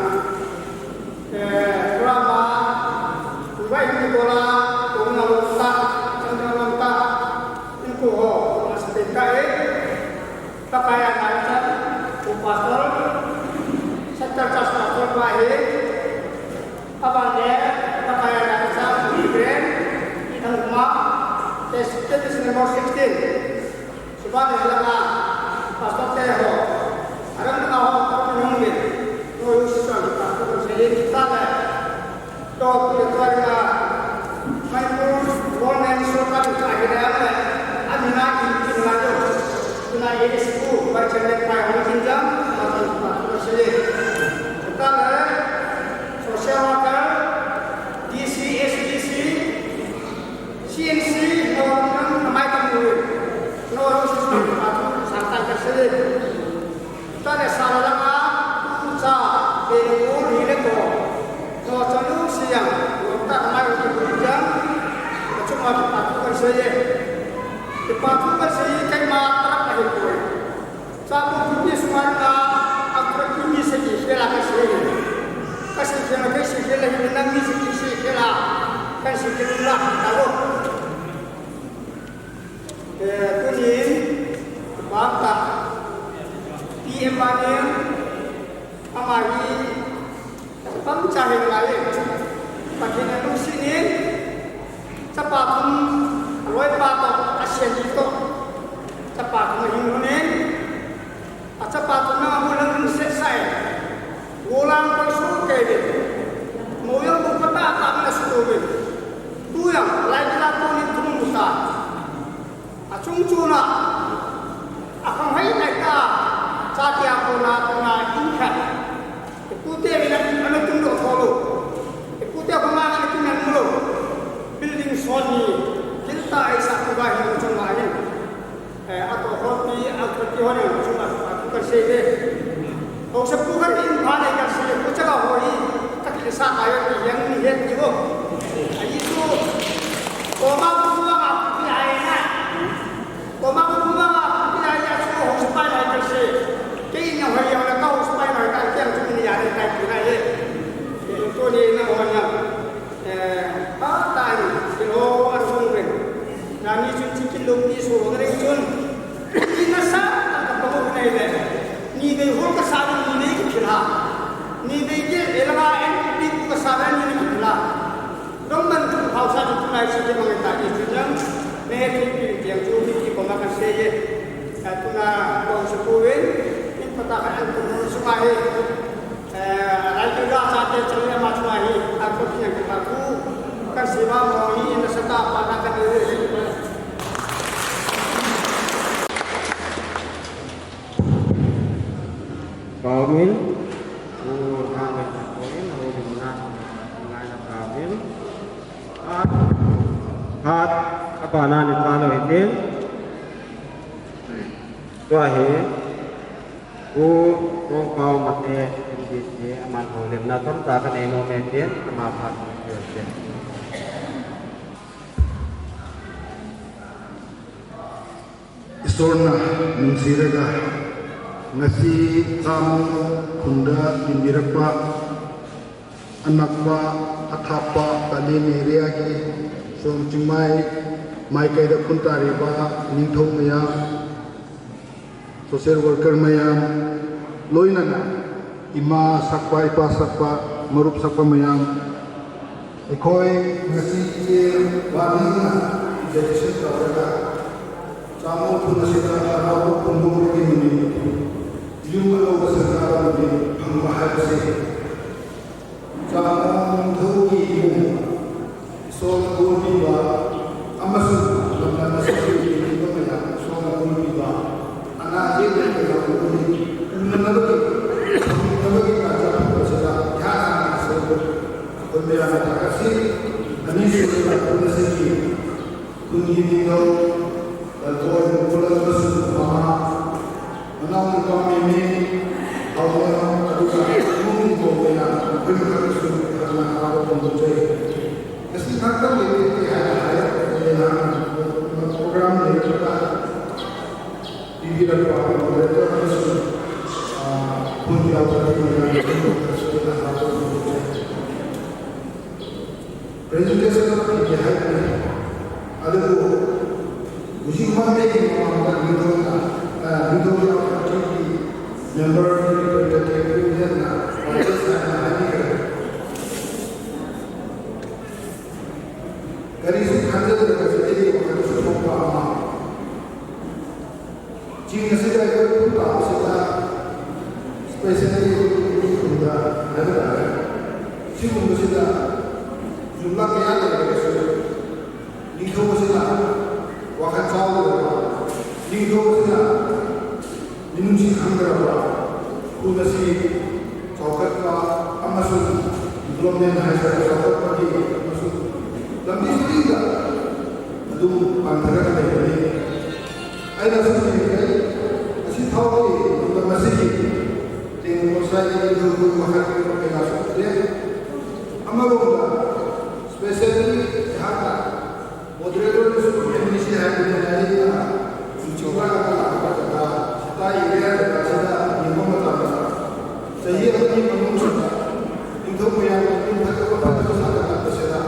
Eh, drama, Kuwait ni bola, kung na lom ta, kung na lom ta, in ku ho, na sa tin ka eh. Pakai a na sa, ku pastor, sa church pastor pa hi, aban le, Pakai a na sa, ku friend, i thang ma, test, test number sixteen. Suban hilanga, pastor te ho, aram na ho, to ni hung min, no yu si suan, pastor ko se yin ta le, to pu le to ri la, Manipur, World Name Show ka ni ka hi le ang le, a mi na in kin la yo, tu na ye school, ba chen le pa hung kin jam, ma ta pastor ko se yin. Ta le, social worker, D C, S D C, C N C, no, no, no, mai tam no, no, no, si, si, pa, sa, ta, ka, se, ta, le, sa, la, la, ka, tu, sa, be, no, ni, le, ko, no, sa, no, si, yang, no, ta, mai, tu, tu, yang, tu, ma, tu, pa, tu, ka, se, ye, tu, pa, tu, ka, se, ye, kai, ma, ta, ka, he, ko, Sabu kupi sumar ka, aku kupi segi khela ka segi. Ka segi khela, ka segi khela, hi na mi segi segi khela. Ka segi khela, ka lo. Eh, kunin, bangta, P M Banin, amari, Pang cha hin lai, Pathen a lungset in, Chungchona, akhang hai nai ta, chate a kona, kona in khat. Ipute vin a, ana tung doh thou lou. Ipute khonga ana tung nang lou. Building son ni, thil tah a eisah tuba hi chungchon ahi. Eh, atoh khompi, a khompi ho ni chunga, a tu kasei ve. Haosapu khat in pha nei kasei, ko chaga ho hi, kakilesa ahi ti hian ni het ni o. Ahi chu, koma koma a pi ai na. Koma koma a pi ai ya chu house pai lai kasei. Kei ni hoi ya la ka house pai lai ka tiang chu ni ya ni kai pi na ye. Tuni na ho na. Eh, a tai, kilo an hung ven. Nani chun chi kilo ni so na ring chun. Ni na sa, ta ka pa ko nei le. Ni dei hol ka sa ni nei ki khila. Ni dei ke elanga en ki ka sa ni nei ki khila. Dong man tu hausa tu nai si ke mang ta ni chun jang. Ne ti pi tiang chu mi ki ko ma kan se ye. Ta tu na ko su ko ven. In pata ka an tu su ma he. Eh, rai tu ga sa te chang ya ma chunga hi, a ko ti yang ka ku, ka se ba mo hi, na sa ta pa na ka de. Kawin, u ha me ta ko in, ho ni na, ngai na kawin. Hat, hat, apa na ni ta lo hitin. Tua hi, Pu Kongpau Mate, M D C, aman houlimna tamtah kanei nom e tin, ama phat houlim e. Isorna nungsiraga, ngasi chamu khunda dindirakpa, anakpa, athappa, Pallel area ki, som chingmai, maikaida khun tariba, ningthou maya, Social worker mayam, loinana, ima sakpa, ipa sakpa, marup sakpa mayam. Ekhoi ngasi ke wanina dedication tawrega. Chamu thuna sita harau kumbu ke muni. Yum alo basanga muni, phang mahal se. Chamu thou ki mu. Isol na gol piba, amasun, lamna na sa ki piba maya, isol na gol piba. Ana je na ke na gol ni, una na bagi, na bagi ka ja ko sila, ya na na so. Ko me ana ta kasi, ani se na ko na se ki. Kun ki ni no, Lalpa in kulang na sun mama. Manau ni kami ni, au na, adu ka, mung ko me na, kun ka sun, ka na, ka ko ko mo che. Kasi kata ni ni ni ha ha ya, ni na, program ni ka, di di la ko, ko le ko na sun, ah, kun ya ko ni na, kun ka sun na, ka ko ko mo che. Presentation of India hai ni. Adu ko, usi ma me ki ma ma ni do na, ah, ni do na ki member ni representative ni na, vice na ni ka. Kari su khanja da ka su ni ko ka su ko pa ma. Ching asida ko ta asida, specially ko ta na da. Ching asida, jumla kaya da ko su. Ningthou asida, wakhat chau da. Ningthou asida, minung si khang da ba. Ko na si Chaukhatpa amasung development haisa chaukhatpa hi amasung lampi suri da adung pangthara ka lei ni. Aina sung ni kai asi thau ki lamasi ki ting ko sai ki du du mahat ko kai na sung de. Amalung da specially hata Moderator ni su M D C hai ni na ni na. Chukla ka ka ka ka. Sita area ka ka sita ni mo mata. Sahi a ni mo mo sita. Ningthou mo ya ni ka ka ka ka sita.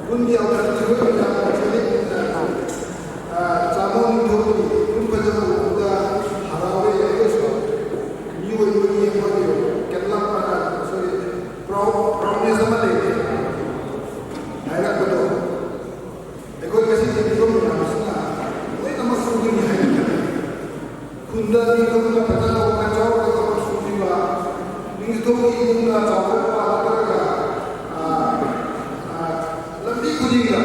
Kun ni au ka chu ni ya ka chu ni. Ah, Chamon ningthou ni kun ka ja mo ka harawe ya ko so. Ni wo ni ni mo ni. Kerala pa na, sorry. Proud, proudness ama le. Hai na ko to. Eikoi kasi te ningthou na masina, loinama sung ni hai ni. Khunda ningthou na kata na ka chau ka ka sung ni ba. Ningthou ni nung na chau ka pa ka ka. Ah, ah, lampi ku ni ka.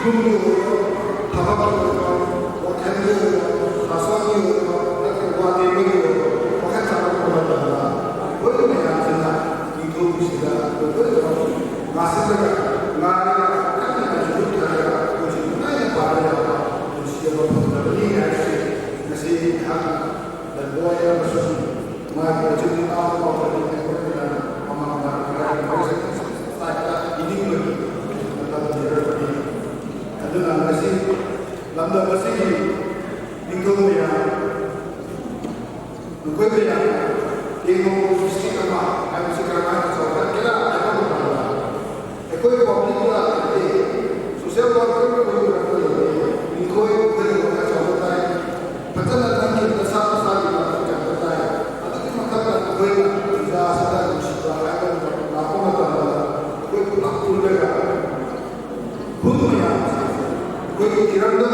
Yum ni ho, thaba ka ka. Wa Lamdam asigi ningthou maya, nukhoi maya, Tengnoupal district ama, ai masi kara mai ka chau khat kila, ai ka ba. Eikoi public la te, social worker ko ko ko ko, ningkhoi ko ko ka chau tai. Pachana tang ki ta sa sa ki ta ka tai. Atu ki makha ka ko ko na, ja sa ta ni si ta, ai ka ba ko na ta. Ko ko na ko le ka. Hun maya, koi ki tirang da,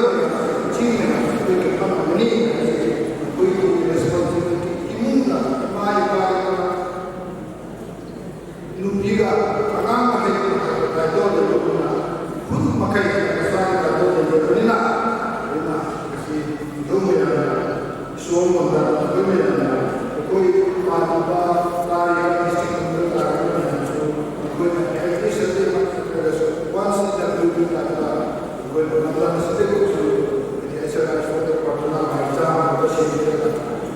chi maya, koi ki kam mani, koi ki responsibility, imung na, mai pa, nupi ga, angang ma kai, kai do de do na, hun ma kai, ka sa ka do de do na, na, si, do maya. Suang manda, koi maya na, koi party pa, tari ka district member ka, koi maya na, so, koi na, at least, at least, once in a blue moon, ta, ta, koi na, manda, na, sate, ko, so, koi na, aisa, aisa, koi na, koi na, koi na,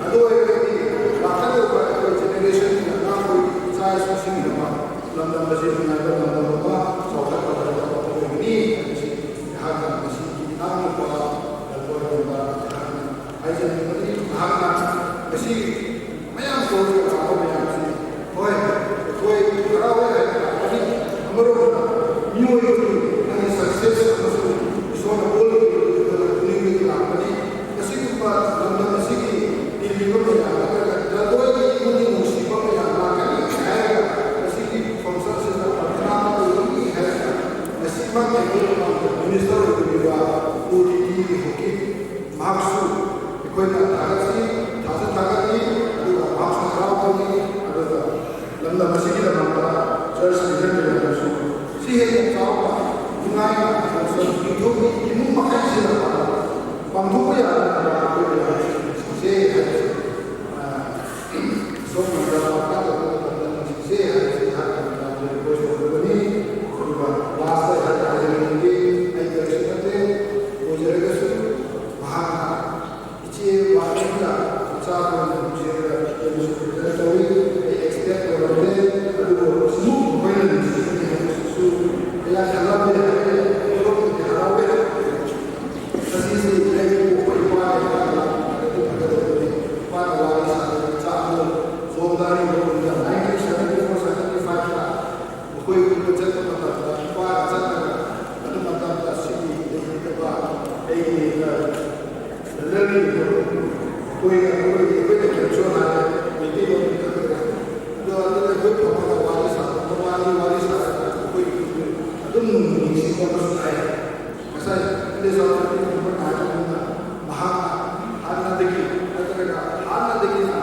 koi na, koi na, koi na, koi generation na, na, koi, sa, sa, sing, na, manda, na, sing, na, manda, na, sa, ta, ta, ta, ta, koi ni, ha, na, sing, na, koi, na, koi, na, Ahi jeh in, ahina, masi, mayam ko, ko, ko, mayam si. Hoi, hoi, hoi, hoi, hoi, amarong, miho, ahi success, amasung, isona bol, ni, ni, ni, masi, kumpa, lamdam, masi, ki, ni, ni, ko, mayam, ko, ko, ko, ko, ko, ko, ko, ko, masi, ki, function, si, ko, ko, ko, ko, ko, masi, ma, ko, ko, ko, minister, ko, ko, ko, ko, ko, ko, ko, Mahak chu, eikhoina thahat si, thahat thahat ni, aduga mahak chu harau ni, aduga lamdam masi ki lamdam ta, church leader te lamdam chu. Si he yang chau pa, ngai na, so, ni tho ni, ni mu ma kai si la pa, pang tho ya, na, na, na, na, si, si, ah, So, manda pa ka to ko ta si se ha si ha ka ta ko ko so ko ni ko ba wa sa ha ka ni ni ai ka si ka te ko je ka su ma ha ichi wa ni ka sa ko ni je ka ke ni su ka ta wi ai expect ko te ko ko su ko ni si ni su ya ka la be ko ko ni ha be Kasi si, eh, ko, ko, ipa, eh, ipa, eh, ipa, eh, ipa, eh, wari sa, sa, ano, so, dari, ko, nineteen seventy-four, seventy-five na, ko, ko, ko, chat, ko, mata, ipa, chat, ano, mata, si, eh, ipa, eh, eh, eh, ko, ko, ko, ko, so, na, eh, eh, ko, ko, ko, wari sa, wari, wari sa, ko, ko, ko, ano, si, ko, mas, eh, Masai, ande sa ko ko ko na ko na, maha, hana deki, hana deki, hana deki na,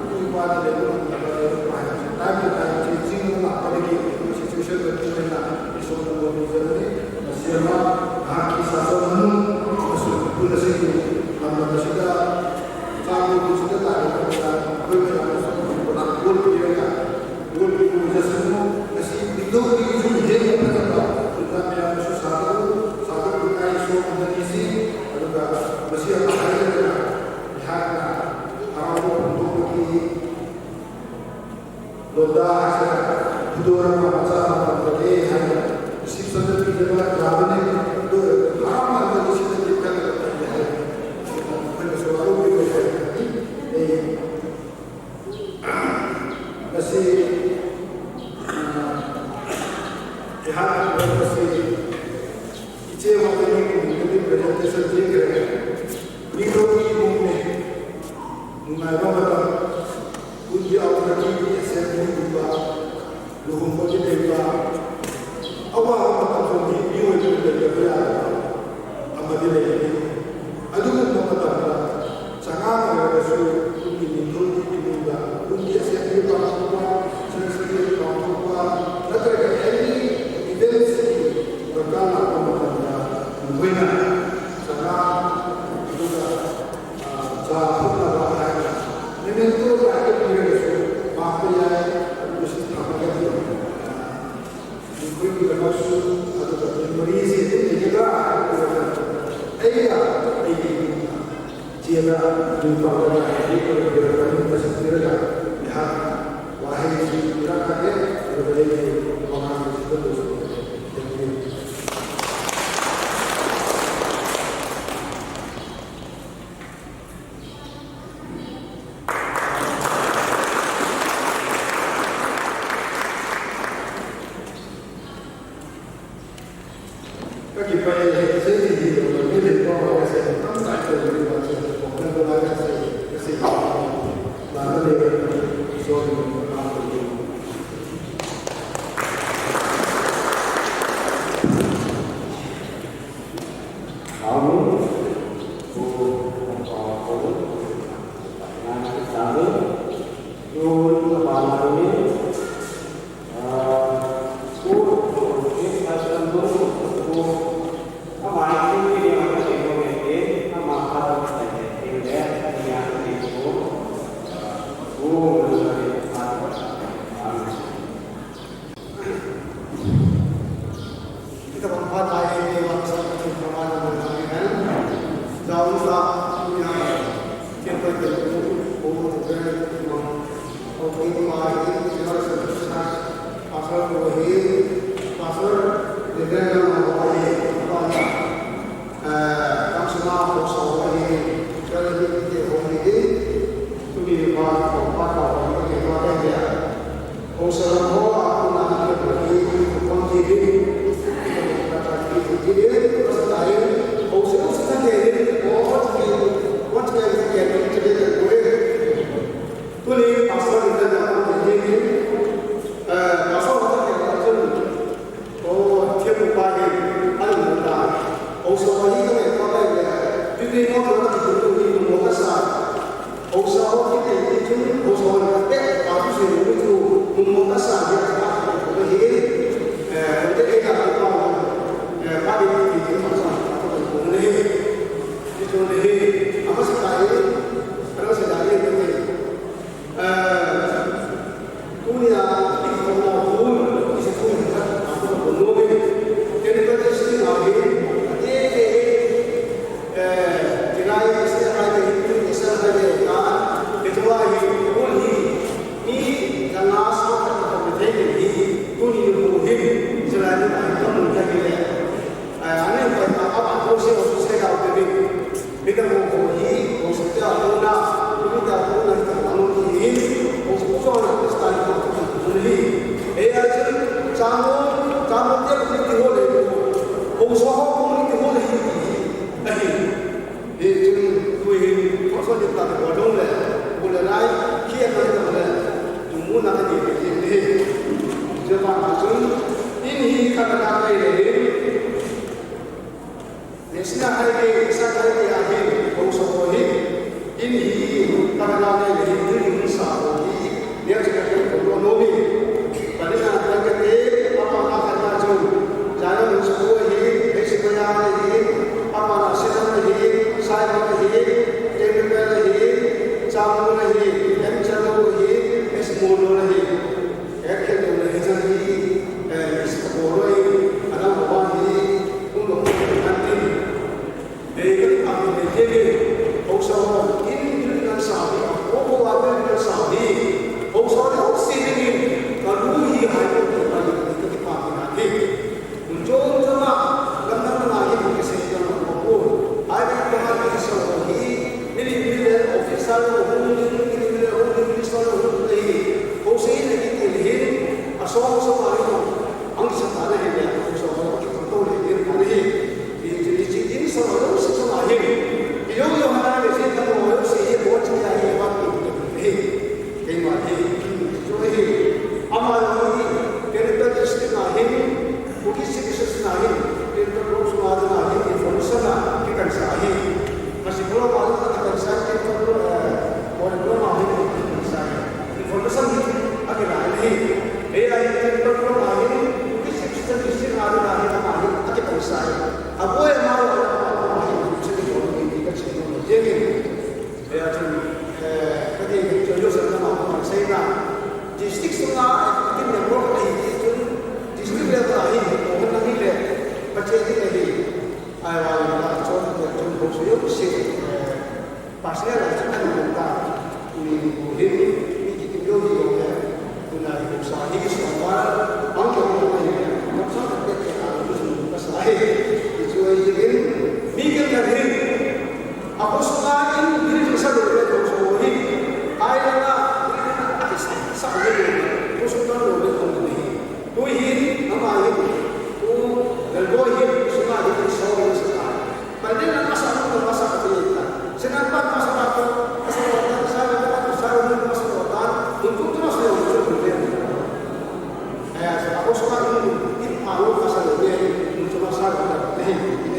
ko pa na le ko na ko pa. Time to time, changing na pa deki, ko situation ko ko na, so na ko ni jana ni, masai ma, ha ki sa so na nu, masu ko na si ko, na na si da, sa ko ko si da ta ko na, ko na so ko na ko ni na. Gol pi mu ja sung mu, kasi bidong pi ju he ya pa ta, ta me ya su sa ta, sa ta ku kai so mu da ni si, alu ka, masi ya pa hai ya ta, ya na, ha ko ku to ki, lo da ha sa, ku do ra ma ma sa ma ta ke ha ya, si sa ta pi ja ma ja ne, do, ha ma ta ni si ta ki ka ta ya ha, ko so alu pi ko ya, eh, Masi, ah, iha, masi, iche wa ni ni ni presentation je kare. Ni to ki mung ne. Nungai ba mata. Kun ji au na ki ni sen ni ba. Luhum ko ji dei ba. Awa mata ko ni ni wa ji dei ba ya. Ama ji dei. Adu ko mata ba. Changa ma ya su kun ni ni to ni ni ba. Kun ji sen ni ba ko ba. Sen ni ba ko ba. Na ka ka ni events ni. Ba ka na ko mata ba. Ko na. Changa. Adu ka. Ah, cha ko na ba ka. Ni ni to na ko ni ni su. Ba ko ya. Ko si ta ba ka ni. Including the Muslim, other memories, et cetera. Aya, aya, aya,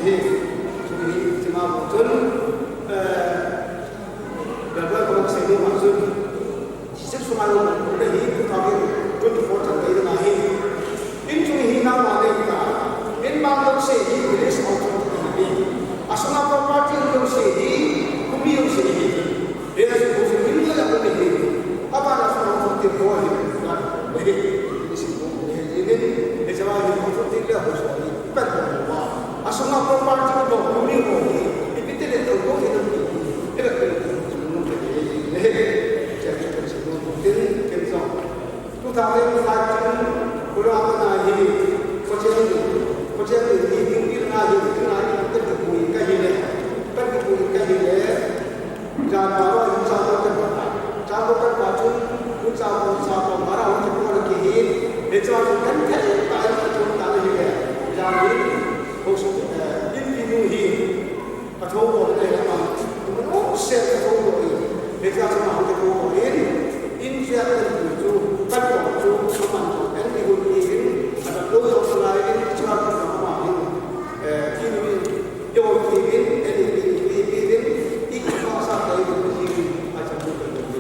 Hi, chu hi, chima bu chun, eh, Bible college sei ding ma chun, Joseph Sungai Lung Lungput hi two thousand twenty-four chan dei ding ahi. In chung hi nangma dei ta. In bang lou sei hi village authority hi. Asunga property lou sei hi, kumi lou sei hi. He a chu ko chu min la ko ni hi. Aba na sun authority ko hi. Ka, he, ni si ko, he, he, he, he, chawa hi authority le ho so hi. Kan ko wa. Asunga property ko kumi ho hi. Ipi ti le to ko hi na. He la ko ni. Two thousand five chun, Kulam ana hi, Kochen, Kochen ni ni ding ding na hi, ding na hi, kan ka pui ka hi le, kan ka pui ka hi le, jan ma ro hin cha ko kan ka, cha ko kan ka chun, kun cha ko cha ko ma ra hun ko ki hi, he cha ko kan ka ta ka chun ta hi le, jan ni, ko su, eh, in ki nu hi, Ka thou bol le ama, kum no se ka thou bol in. He ka thou bol in. In sia ka tu chu, ka tu chu, ka man tu, en ti hu ti in, ka tu lo sa lai in, cha ka tu ma in. Eh, ki ni, yo ti in, en ti ti in, i ki ma sa ka in, ti in, a cha tu ka tu.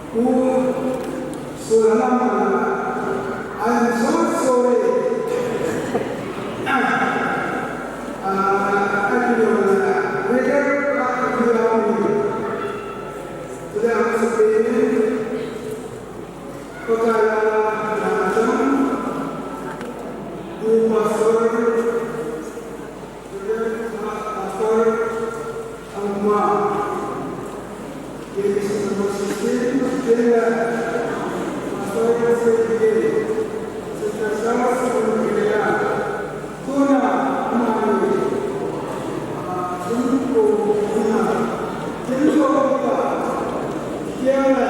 Pu Sulalam, I am so sorry. Ah, I feel, uh, regret, uh, you are me. Today I want to pay me. Pakala, uh, Pu Pastor, Pastor, Ama, K B C number sixteen, Pastor, Tuna, Ama, Sumko, Tuna, Sumko, Kiala,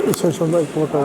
Isai som dai ko ta.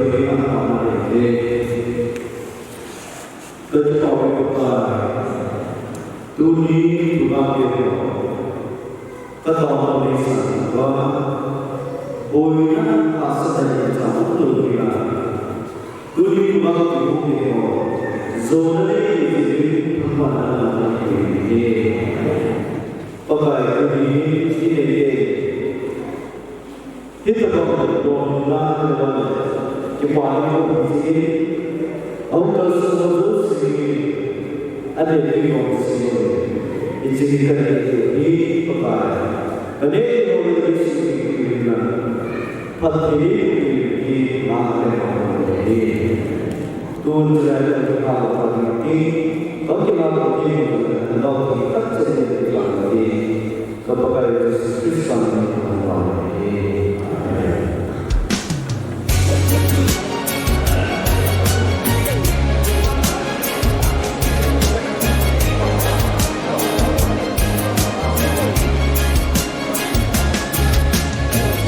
Pathen a phatna lei te. Ka Pu Pakai, tuni tua te ho, ka taona nei san uva, boina hahsatna nei cha u to ni a. Tuni tua te ho, jona nei ni, phatna nei ni. Pakai, tuni ni te. Hita bang bang na na na kipa ni ko si. Au ka su su si. Ade ni ko si. Ichi ka ni ni pa. Ade ni ko si na. Pati ni ni ma ni. Tun jai ka pa ni. Ka ki ma ni. Ka ki ka se ni. Ka Pakai Jesu Christa min in ka thum ahi. Amen.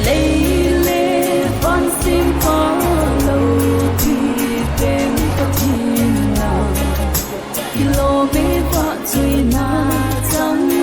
Lei le van simpa lo ti pen Pathen na. Kilom e vahchoina chang